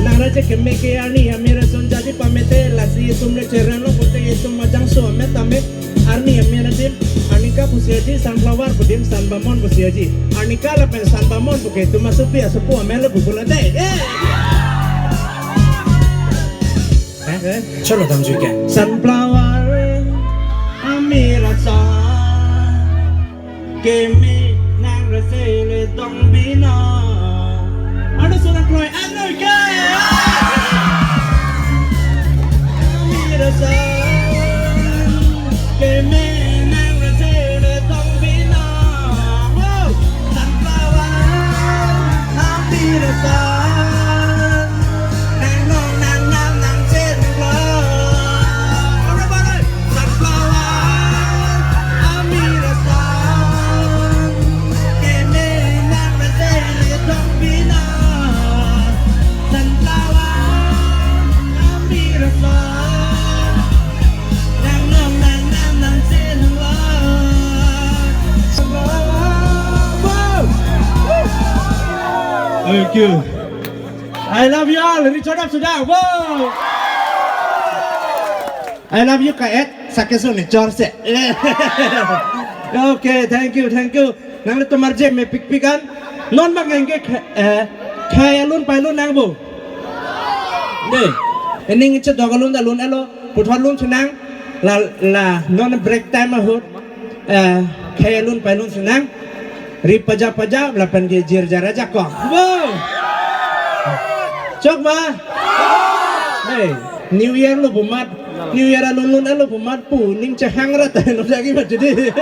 Nang rejai keme ke arni amir ason jadi pamete, lasi itum le cherang lo pote itum majang so amet tame. Arni amir adim, Arnika pusi aji, sunflower pu adim, sunbamon pusi aji. Arnika lapen sunbamon pu ke itum asopi asopo amel lo pu pulo de. Eh! Eh? Eh? Cholo damjui ke. Sunflower, amir ason. Keme nang rejai le dong bino. Ano sudah keluar, ano ke? Amir ason. Keme nang rejai le dong bino. Oh, sunflower. Amir ason. Nang nong nang nam nang chen lo. Everybody. Sunflower, amir ason. Thank you. I love you all. Richard up sudah. Wow. I love you ka-et. Sakit suni chor se. Okay, thank you, thank you. Nanglitum arje mepikpik an. Non bang nangke khe-, eh, khei alun pailun nangpo. Dei. Ening chedok alun ta lun-etlo. Puthot lunsi nang. La, la, non break time ahut. Eh, khei alun pailunsi nang. Ri pajap pajap lapen ke jirjar ajakong. Wow. Chok ma? Hey, New Year lo pu amat. New Year alun lun-etlo pu amat pu ning chehang rat ta lo jagi ma chedi.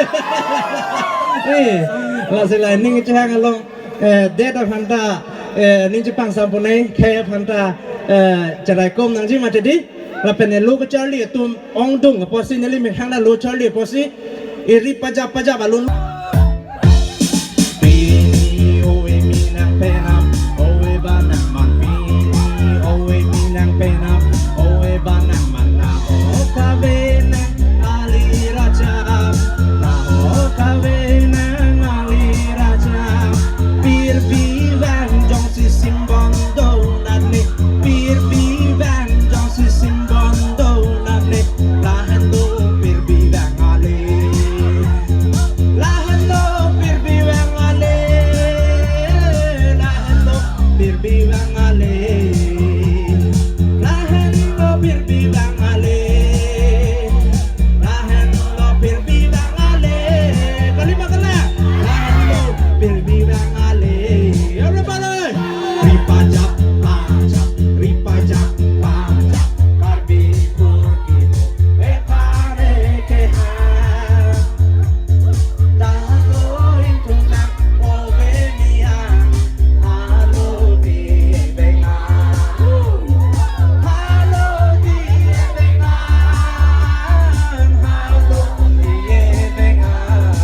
Eh, lasi la ning chehang along, eh, det aphan ta, eh, ning chepangsam ponai, khei aphan ta, eh, cheraikom nangji ma chedi. Lapen ne lo kacharli atum ongdung apotsi neli menghang na lo charli apotsi eri pajap pajap alun. Pini ove mi nangpenap, ove ba nangman. Pini ove mi nangpenap, ove ba nangman. Na o kave nang ali racham, na o kave nang ali racham. Pirpi vang jongsi simbon do nat ne. Pirpi vang jongsi simbon do nat ne. Lahenlo pirpi vang ale. Lahenlo pirpi vang ale. Lahenlo pirpi vang ale. Lahenlo pirpi vang ale. Lahenlo pirpi vang ale. Kalima kala. Lahenlo pirpi vang ale. Everybody. Ri pajap pajap, ri pajap pajap, Karbi purki pu, e pare ke ha. Talo ingtung nang ove mi an, halo di e bengan. Halo di e bengan, halo di e bengan.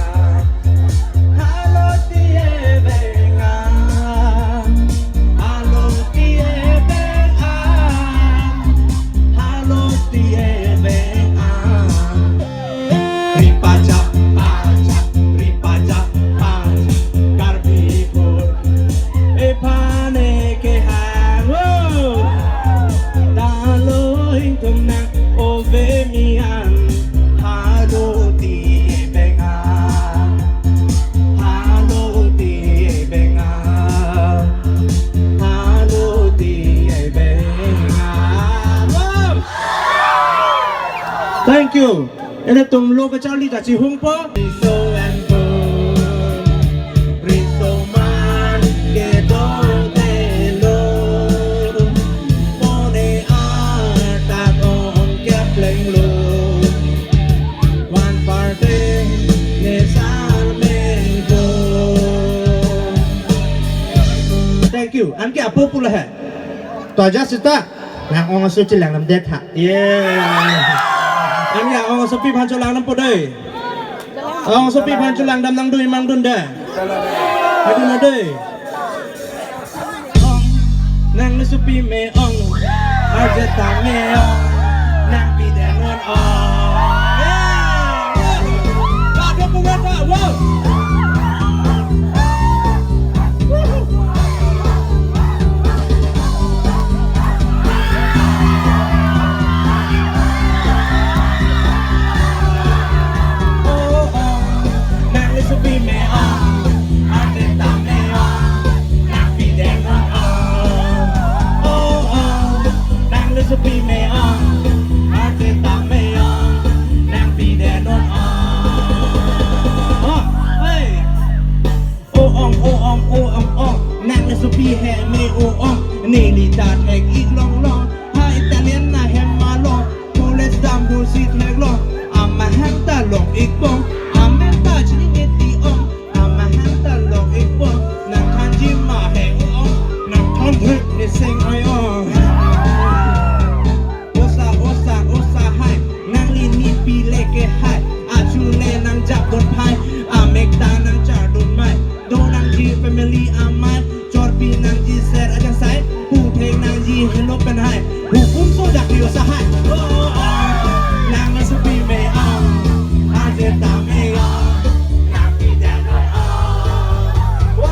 Halo di e bengan, halo di e bengan, halo di e bengan. Ri pajap pajap, ri pajap pajap, Karbi purki, e pare ke ha. Wow. Talo ingtung nang ove mi an, halo di e bengan. Halo di e bengan. Halo di e bengan. Wow. Thank you. Ilitum lo kacharli ta chihungpo. Riso anpo, riso man kedo telo. Pone arta kon kepleng lo. One party ne sar mengko. Thank you. Anke apo pula hai. To aja sita. Nang ong aso chelang lam det ha. Yeah. Anke ong asopi aphan chelang dampo dei. Ong asopi aphan chelang dam nangdun imang dun dei. Adun dei. Ong, nang asopi me ong, arje ta me ong, nang pide non ong. Yeah. Bado pungan ta, wow. O ong, o ong, o ong, ong. Nang asopi he me o ong. Neli ta thek ik long long. Ha Italian na hem malong. College dampo si theklong. Amahang ta long ik pong. Amen ta chini neti ong. Amahang ta long ik pong. Nang thanji ma he o ong. Nang than thek ne seng ai ong. Osa, osa, osa hai, nangli nepi le ke hai, achule nangjap don phai, amek ta nangchar don mai, do nangji family amei, chorpi nangji ser ajangsai, puthek nangji helo pen hai, hukum sodak ri osa hai. Oh, oh, nang asopi me ong, arje ta me ong, nang pide non ong. Oh,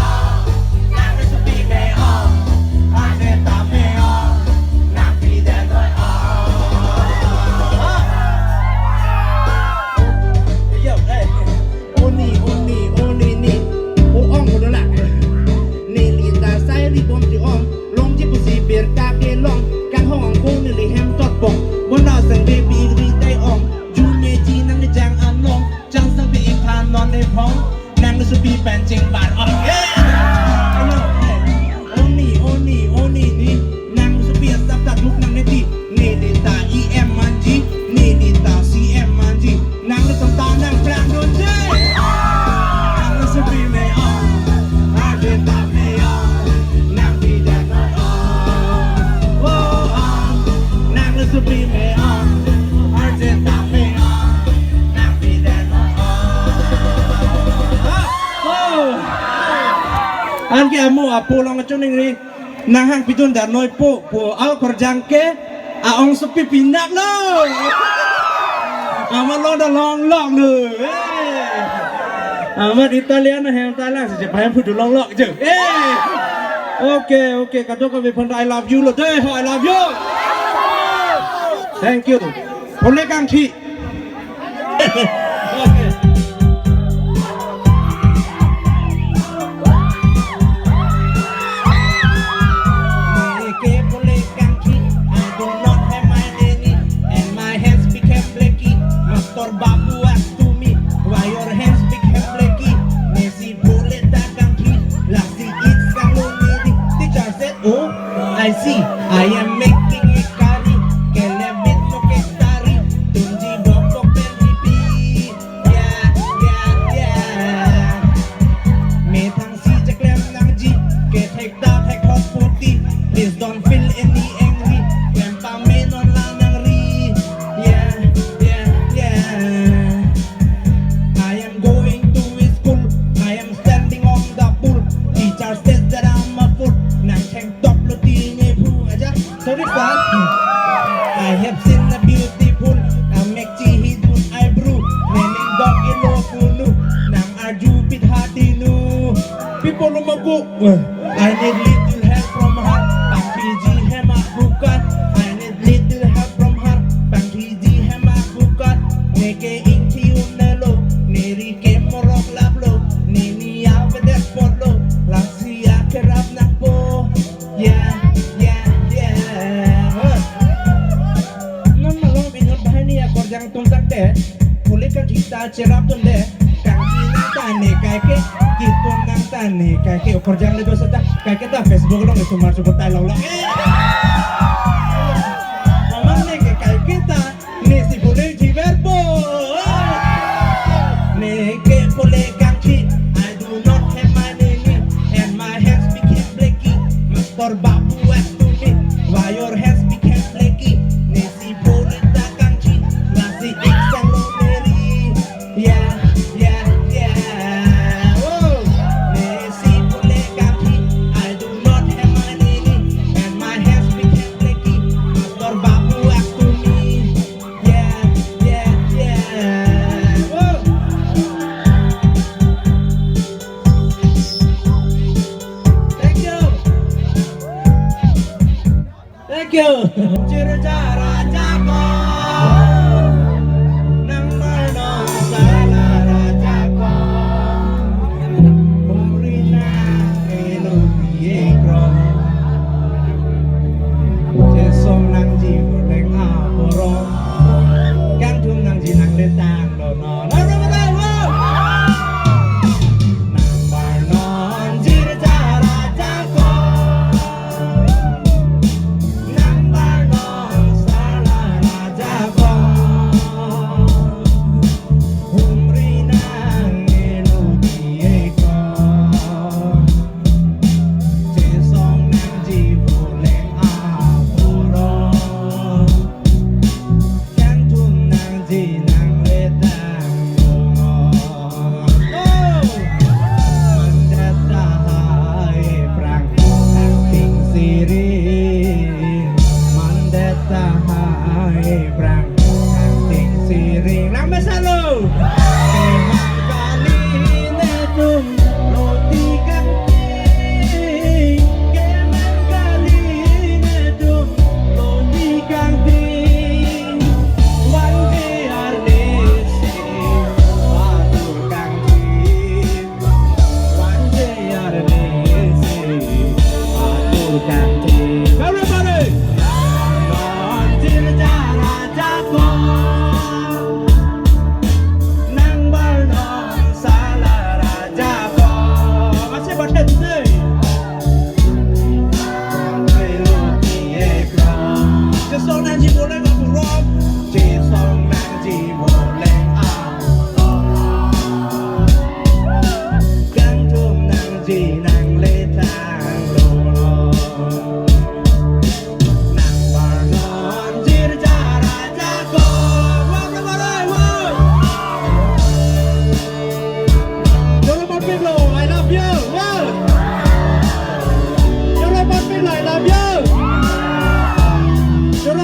oh, nang asopi me Anke amo apo along choningri, nanghang pidun darnoi po, po akorjang ke aongsopi pinaklo. Amat lo da longlok lo. Eh. Amat Italian ahem talang si chepahem phudu longlok je. Eh. Okay, okay, kadokave aphan I love you lo. Dei ho, I love you. Thank you. Pule kangthi. Neke pule kangthi, I do not have my nanny, and my hands became blacky. Master Babu asked to me, "Why your hands became blacky?" Nesi pule ta kangthi, lasi ik kanglo neli. Teacher said, "Oh, I see. I am making a curry." Kelebit lo ke tari, tunji bok bok pen pipi. Yeah, yeah, yeah. Methang si cheklem nangji, kethek ta thek hot puti. Please don't feel any angry. Klem pame non la nangri. Yeah, yeah, yeah. I am going to school. I am standing on the pool. Teacher says that I'm a fool. Nang theng top lo tine phu aja. Sorry, sir. I have seen a beautiful, a mekchi hidun eyebrow, meaning dog ilo kunu, nang arju pit hatinu. People umaku, I need little help from her, pangpiji hem abukan. I need little help from her, pangpiji hem abukan. Neke ingthi unelo, neri ke morok laplo, neni avedet potlo, lasi akerap nangpo. Yeah, yeah, yeah. Huh. Non malom inut banghini akorjang atum tangte, pule kangthi ta cherap dunde, kangthi nang ta ne kaike, kitum nang ta ne kaike, akorjang le dosa ta, kaike ta Facebook along le sumar subutai longlok. Eh! Amat neke kaike ta, nesi pule jiber po. Neke pule kangthi, I do not have my nanny, and my hands became blacky. Master Babu asked to me, "Why your hands became blacky?" Nesi pule ta kangthi, lasi ik kanglo neli. Yeah, yeah, yeah. Oh. Nesi pule kangthi, I do not have my nanny, and my hands became blacky. Master Babu asked to me. Yeah, yeah, yeah. Woo. Thank you. Thank you. Jirja raja ko, nang barno sala raja ko. Umrina elo biye kro. Chesong nangji boleng aboro. Kangthum nangji nangletang lo no. No, no, no, no. Nang barnon jirja raja ko. Nang barnon sala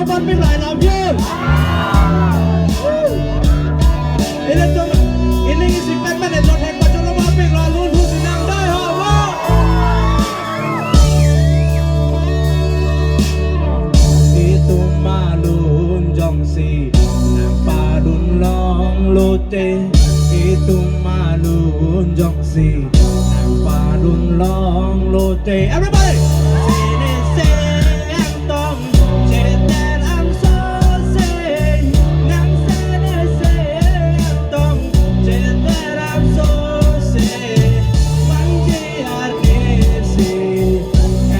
Pon pik lo, I love you. Ilitum, ili isi pen pen ejo thek pacholo ma pik lo, lun hu sinang dai ho, wo. Itum malun jongsi nangpadun longlote, itum malun jongsi nangpadun longlote. Everybody! Sene se angtong cheter angsose, nang sene se angtong cheter angsose, vangji arnisi,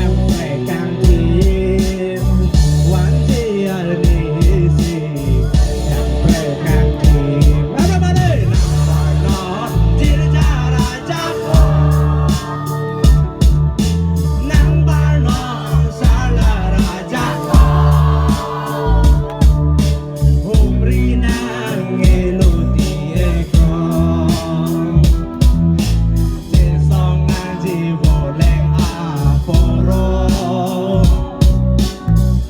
em prekang kim, vangji arnisi, em prekang kim. Everybody, nang barnon jirja raja, nang barnon sala raja, humri nang elo ti ekro. Chesong nangji voleng aporo,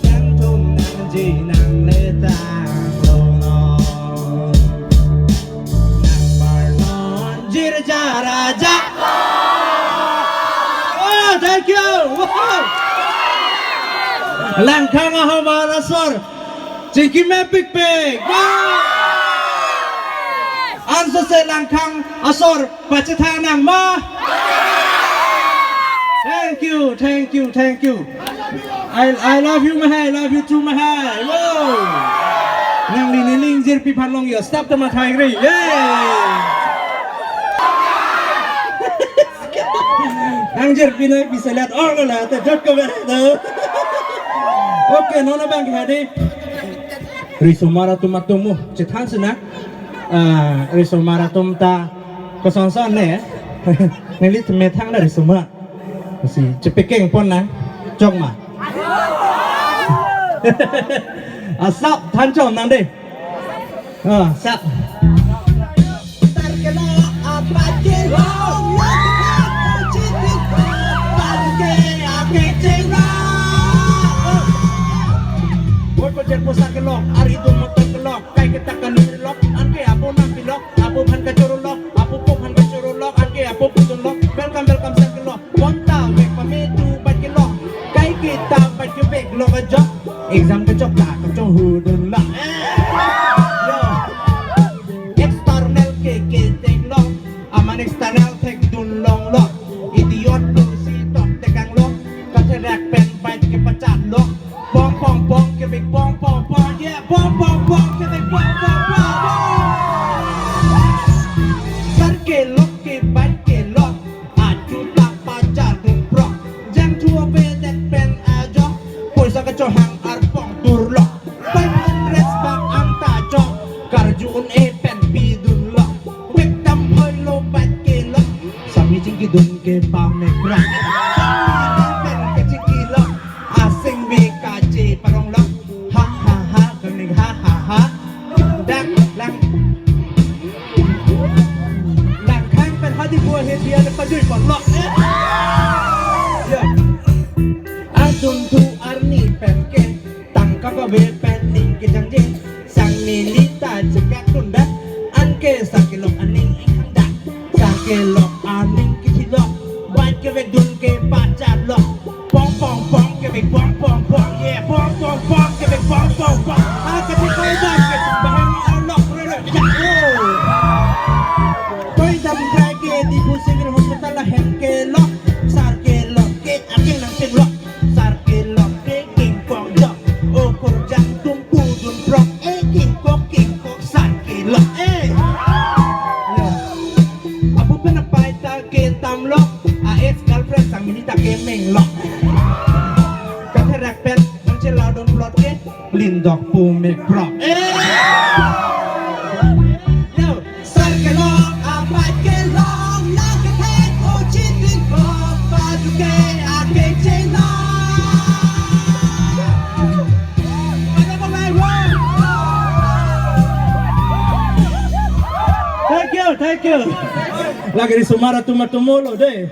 nangtum nangji nangletang longno, nang barnon jirja raja. Oh, thank you. Wow. Langkhang ahomar asor chingki mepik pik. Wow. Ansose Langkhang asor pachethang nang ma? Thank you, thank you, thank you. I, I love you, mahai. I love you too, mahai. Wow. Nangli nening jirpi aphan long yo. Stop the mathai re. Yay. Nang jirpi na bisalat ong lo la. Te jot ko ba do. Okay, non abang ke hadi. Risomar atum atum mo. Chethan sina. Ah, risomar atum ta kosonson ne. Neli teme thang dari suma. Si chepekeng pon nang. Chok ma. Asap than chom nang de. Ah, sap. Boi ko jer posa kelok, ari dun motor kelok, kai ketak kanir lok, anke apo nang pilok, apo phan kachoro lok, apo po phan kachoro lok, anke apo putun lok, welcome, welcome, sir kelok, bonta vek pame tu bat kelok, kai kita bat kevek lok ajok, exam kechok ta kachong hudun lok. Yo. External ke ke tek lok, aman external thek dun long lok, idiot tu si tok tekang lok, katherak pen bat kepachat lok. Pong pong pong kevek pong pong pong, yeah, pong pong pong kevek pong pong pong pong. Sar kelok ke bat kelok, aju ta pachar dun prok. Jang thu avedet pen ajok, poisa kachohang arpong tur lok. Pai pun res bak anta chok, karju un-e pen pidun lok. Vek tam hoi lo bat kelok, sami chingki dun ke pamekra. Sami pen kachingki lok. Asing bi kache parong lok. Ha ha ha, kami ha ha ha. Dak lang. Langkhang pen hadi buah he dia le pajui pon lok. Ya. Adun thu arni pen ke tangka kave pen ning kejangje. Sang neli ta chekak tunda. Anke sar kelok aning inghang dak. Sar kelok aning kithilok, bat kevek dun kepachat lok. Pong pong pong kevek pong pong pong, yeah, pong pong pong kevek pong pong pong. Ah, kati koi dam ke bahang alok relo, yeah, oh. Koi dam krai ke Diphu Civil Hospital ahem kelok, sar kelok ke aking nang chenglok. Sar kelok ke king kong jok, okur jang tum pudun prok, eh, king kok, king kok, sar kelok, eh. Yo. Apu pen apai ta ke tam lok, a ex girlfriend sang mini ta ke meng lok. Katherak pen, nang chelau dun plot ke, lindok pu me prok. Eh. Yo. Sar kelok, apai kelok, nang kethek, o chitin kok, padu ke, ake chena. Thank you, thank you. Lagi risomar atum atum lo de.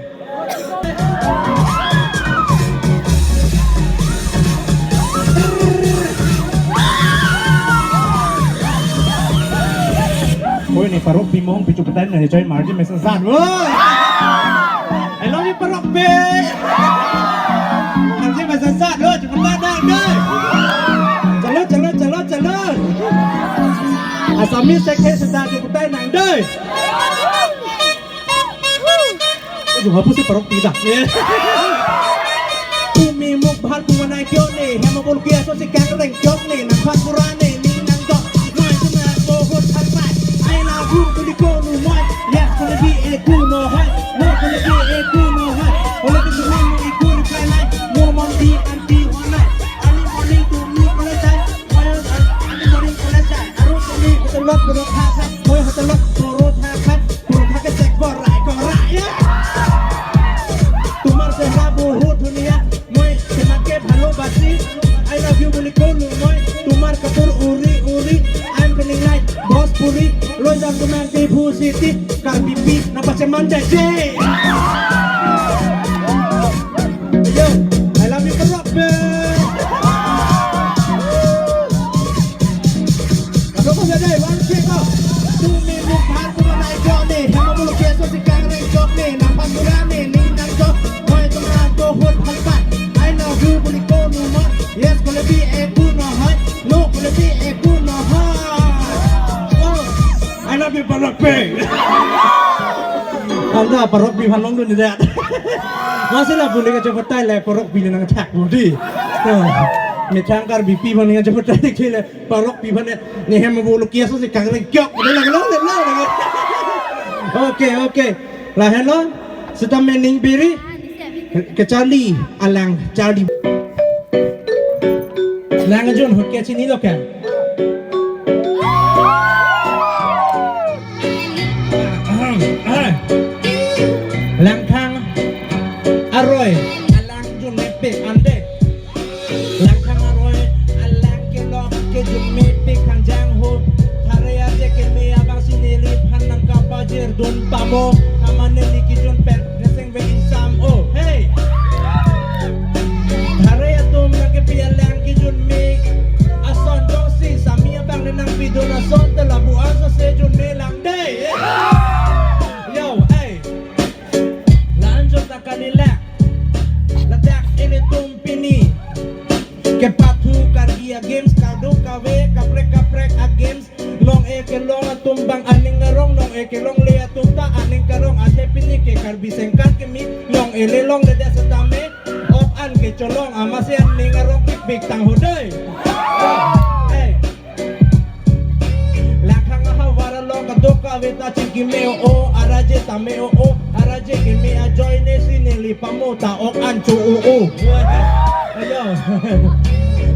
Parokpi mo hongpi, chupatai nang, choi marji mesa sat. Woi! I love you, Parokpi. Marji mesa sat, woi, chupatai nang, doi. Chalo, chalo, chalo, chalo. Assamese section seta chupatai nang, doi. Ojo hapu si Parokpi ta. Tumi muk bhal tu manai kyo ne, hema bol kya so si kang reng kyok ne, nang phan pura ne, ning nang dok, mai tu na ko hot phan pai. I love you, kuli ko nu mai, yes, kuli bi e ku no hai, no, kuli bi e ku no hai, kuli bi su mai nu e ku ni kai nai, mo mon di an ti hon nai, early morning to me kule tai, moi early morning kule tai, aru to me hotel lot puro tha khat, moi hotel lot puro tha khat, puro tha ke cek bor rai ko rai, yeah. Tumar se na bo hut dunia, moi sema ke bhalo basi. I love you buli ko nu moi, tumar kapur uri uri. I'm feeling like Bhojpuri, loi jam tumang ti bhu siti, Karbipi, na paseman jai jai. Yo, I love you, Parokpi. Kado ko jai, one, two, go. Tumi muk bhal tu manai kyo ne, hema bol kya so si kang reng kyok ne, nang phan pura ne, ning nang dok, moi tu na ko hot phan pai. I love you, buli ko nu moi. Yes, kule bi e ku no hai. No, kule bi e ku no hai. Oh, I love you, Parokpi. Anta Parokpi phan long dun ni dat. Masi la buli kachopatai le Parokpi le nang thak budi. To, methang Karbipi phan nang chopatai ke le Parokpi phan ne, ne hema bol kya so si kang reng kyok. Udah lagi lo, lo, lo, lagi. Okay, okay. Lahenlo, seta me ning biri, ke Charlie, alang Charlie. Lang jun hut ke chinilo ke. Langkhang aroi, alang jun mepik ante. Langkhang aroi, alang kelok kejun mepik khangjang ho. Thare aje keme abang si neliphan nang kapajir dun pamo. Amat neli kejun pen neseng ve insam o. Hey! Thare atum nang kepi alang kejun me ason jongsi sami abang le nangpidun ason te lapu aso se jun me lang dei. Yo, hey! Lanjut ta kali lang. Ladak ilitum pini kepathu Karbi a games, kadokave kaprek kaprek a games. Long-e kelong atum bang aning arong, long-e kelongle atum ta aning karong. Athe pini ke Karbi sengkan kemi, long-ele longle det setame, ok an kecholong amatsi aning arong pikpik tang ho dei. Hey. Langkhang ahavar along kadokave ta chingki me o o, araje ta me o o, araje keme ajoine si neli pamo ta ok an cho o o. Ayo.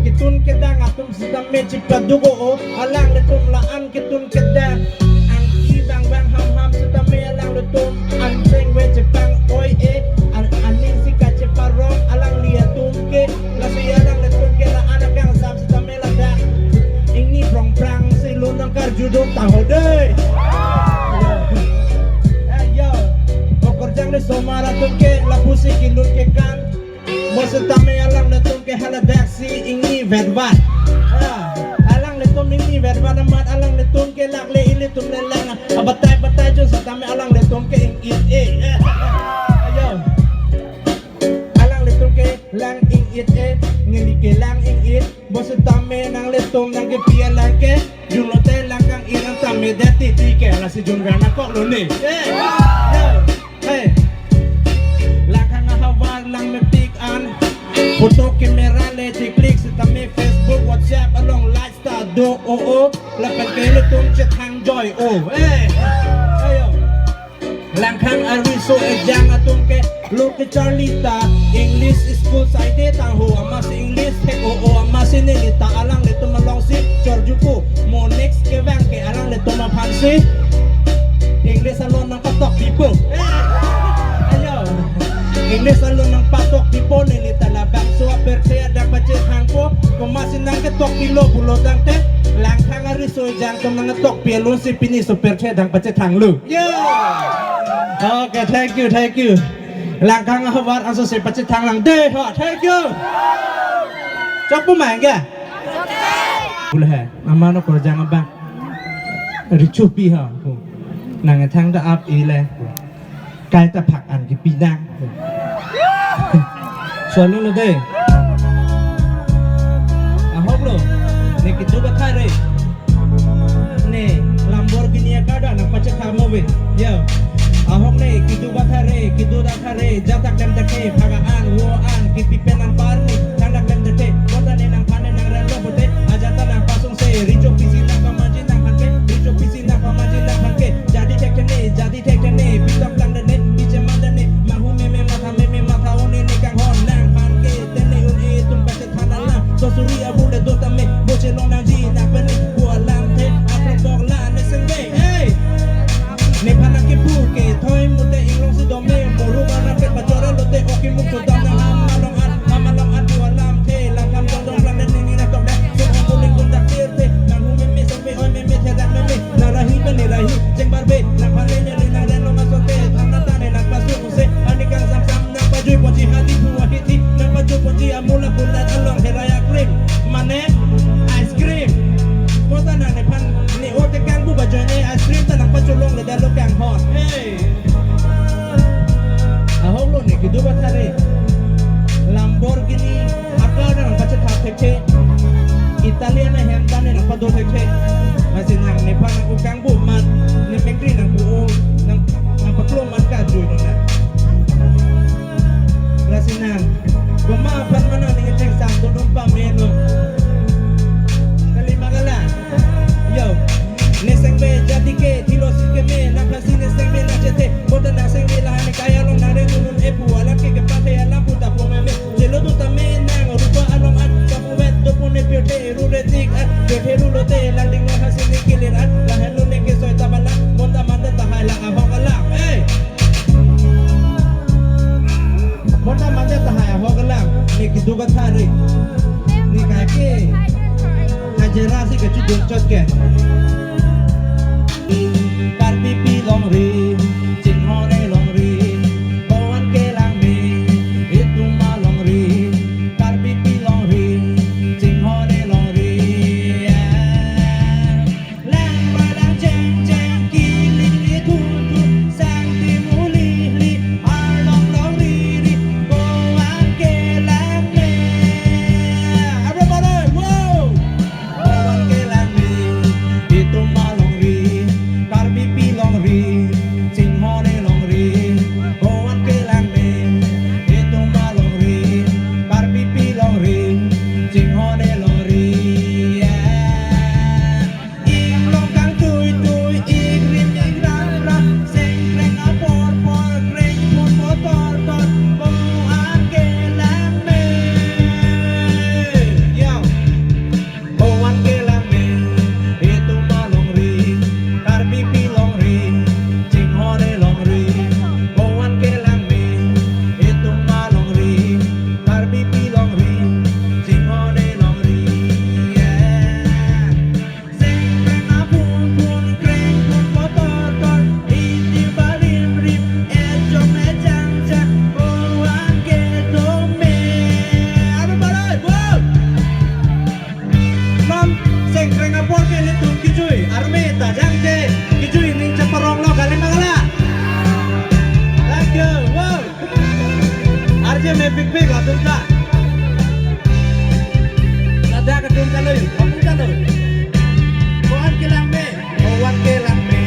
Ketun kedang atum sitame chipaduk o o, alanglitum la-an ketun kedang. Angki bang bang ham ham sitame alanglitum an seng ve chepang oi e, an aning si kacheparong alangli atum ke, lasi alanglitum ke la-an akangsam sitame ladak ingni prong prang si lun nang karjudun ta ho dei. Eh, yo. Okorjang le somar atum ke lapusi kelun kekan. Mo sitame alanglitum ke haladak si ingni vetvat. Ah, alanglitum ingni vetvat amat alanglitum ke lakle ilitum le lang abatai batai jun sitame alanglitum ke ing-it e. Ayo. Alanglitum ke lang ing-it e, neli ke lang ing-it. Mo sitame nanglitum nang kepi alang ke, jun lote langkhang irang tame det titi ke, lasi jun gana kok lo ne. Eh, eh, eh. Langkhang ahavar lang mepik an. Photo camera le chiklik sitame Facebook, WhatsApp along likes ta do o o. Lapen ke ilitum chethang joi o. Eh, ayo. Langkhang ariso ejang atum ke, lo ke Charlie ta English school side ta ho, amatsi English thek o o, amatsi neli ta alanglitum alongsi chorjupo. Mo next kevang ke alanglitum aphansi English along nangpatok pipo. Ayo. English along nangpatok pipo, neli ta labangso apirthe adang pachethangpo. Komatsi nangketok pilo pulo tangte, Langkhang ariso ejang atum nangketok pi alongsi pini so pirthe adang pachethanglo. Yeah. Okay, thank you, thank you. Langkhang ahavar aso si pachethang lang dei ho. Thank you. Chokpo ma ke? Bule hai. Amano korjang abang. Richupi ha. Nang thang ta ap-e le. Kai ta phak an kipi nang. Suan lo dei. Ahok lo. Ne kedo bathare. Ne Lamborghini acar dak nangpachethap mo ve. Yo. Ahok ne kedo bathare, kedo bathare, jat ta klem tangte, phak an, vo an, kipi pen an parni, thang ta klem tangte, bonta ne nangphan ne nang relo pote, ajat ta nangpasungse, recho pisi nangpamanji nangphan ke, recho pisi nangpamanji nangphan ke, jadi thekthe ne, jadi thekthe ne, pitam plang de ne, piche man de ne, manghu meme matha meme matha un-e ne kanghon nangphan ke, te ne un-e atum kachethan alam, sosuri abur le do tame, boche long nangji nangphan ne, pu alamthe, akrok bok la ne sengbe, hey! Nephan nangkepu ke thoi mute inglong si dome, moru bana pen pachora lote oki muk chodam nang ham along at, ham along at pu alamthe, lang kam dong dong lang den nini na tong dan, sung hong kuling kun dak tir the, nang hu meme song pe oi meme the dak meme, na rahi pe ni rahi, jeng bar be, nang phan le ne le nang den long asote, thang na ta ne nang pasung se, ani kang sam sam nang pajui ponji hadi pu ahithi, nang pajui ponji amula kulat along herai akrim, mane ice cream. Kota nang nephan ne o te kang bu ba join e ice cream ta nang pacholong le dalo kanghon. Hey. Ahok lo ne kedo bathare. Lamborghini acar nang pachethap thekthe. Italian ahem ta ne nang pado thekthe. Lasi nang nephan nang ukang bu man ne mekri nang bu o nang nang paklo man ka jui no na. Lasi nang. Boma aphan mana ning cheng sam dodum pameno. Kali magala. Yo. Ne sengbe jadi ke thilo si keme nang pasi ne sengbe nang chethe. Kota nang sengbe la ne kaya long nang re nunun epu alam ke kepathe alam puta po meme. Chelo do tame nang rupa along an kapu vet do pune pirthe ru retik an. Pirthe ru lote lang ding lo hasi ne kilir an. La helo ne ke soi tabala. Bonta manda tahai la ahok alam. Hey! Bonta manda tahai ahok alam. Ne kedo bathare. Ne kaike. Kajera si kachudun chot ke. Karbipi longri, chinghone longri, koan kelang me, itum alongri, Karbipi longri, chinghone longri. Lang balang cheng cheng kiling ithum thum sang tim ulihli arlong long riri koan kelang me. Everybody, whoa! Koan kelang me, itum alongri, Karbipi longri, chinghone longri, koan kelang me, itum alongri, Karbipi longri, chinghone longri. Yeah. Inglong kangtuitui, ingrim ingramram, sengkreng aporpor, krengpun kotortor, koan kelang me. Yo. Koan kelang me, itum alongri, Karbipi longri, chinghone longri, koan kelang me, itum alongri, Karbipi longri, chinghone longri. Yeah. Sengkreng aphunphun, krengpun kotortor, iti barimrim, ejong ejangja, koan kedo me. Anu balai, woi! Non sengkreng apor ke ilitum kejui, army ta jangje, kejui ning chaparong lo kali magala. Thank you, woi! Arje me pikpik latum ta. Ladak atum ta lo, atum ta lo. Koan kelang me, koan kelang me.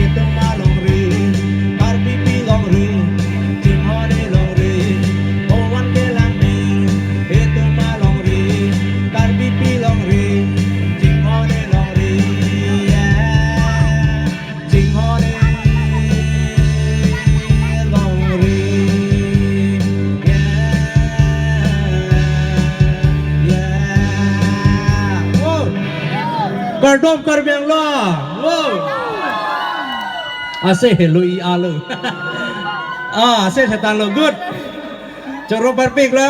Itum alongri, Karbipi longri, chinghone longri. Koan kelang me, itum alongri, Karbipi longri, chinghone longri. Yeah. Chinghone longri. Yeah. Yeah. Wow. Kardom Karbi Anglong. Wow. Ase helo i alo. Ah, ase setan lo good. Choro parpik lo.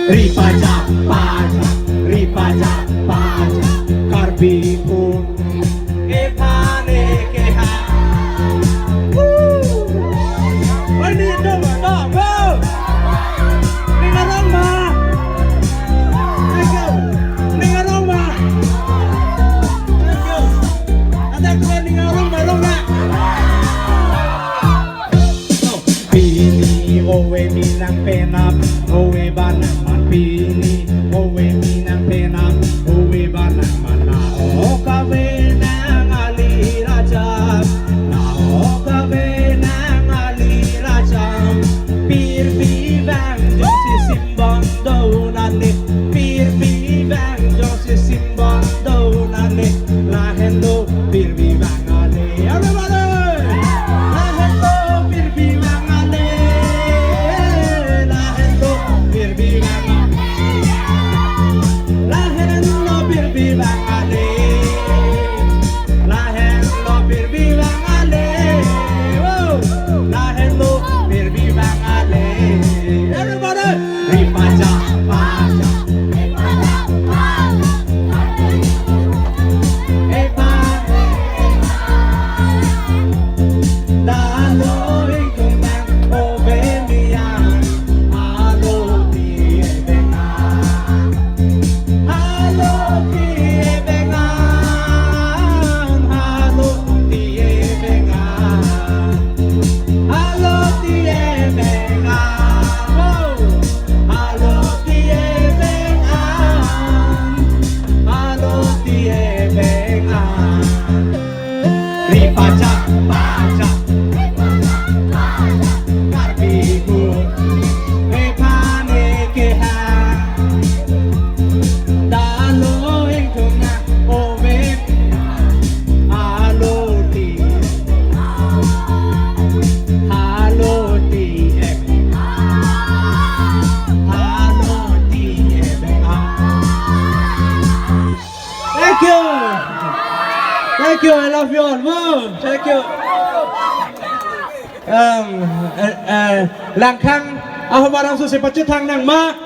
Ri pajak pajak, ri pajak pajak, Karbi atum ephan ekeha. Woo! Oi, ni do ma, do, go! Ning arong ma? Thank you. Ning arong ma? Thank you. Ada kue ning arong ma, arong ma? Pini ove mi nangpenap, ove banang man. Pini ove mi nangpenap, ove banang man. Na ok ave nang ali rajam, na ok ave nang ali rajam. Pirbi vang jongsi simbang do nane, pirbi vang jongsi simbang do nane. Lahenlo pirbi vang ale. Everybody! Lahenlo pirbi vang ale. Lahenlo pirbi vang ale. Lahenlo pirbi vang ale. Lahenlo pirbi vang ale. Oh! Lahenlo pirbi vang ale. Everybody! Ri pajak pajak. Ephan. Dalo ingkung nang ove mi an. Alo ti ebengan. Alo ti ebengan. Alo ti ebengan. Alo ti ebengan. Oh. Alo ti ebengan, alo ti ebengan. Ri pajak pajak, Karbi atum ephan ekeha. Dalo ingkung nang ove, alo ti, alo ti e. Thank you. Thank you. I love you all. Wow. Thank you. Um, eh, eh, Langkhang ahok aramso si pachethang nang ma.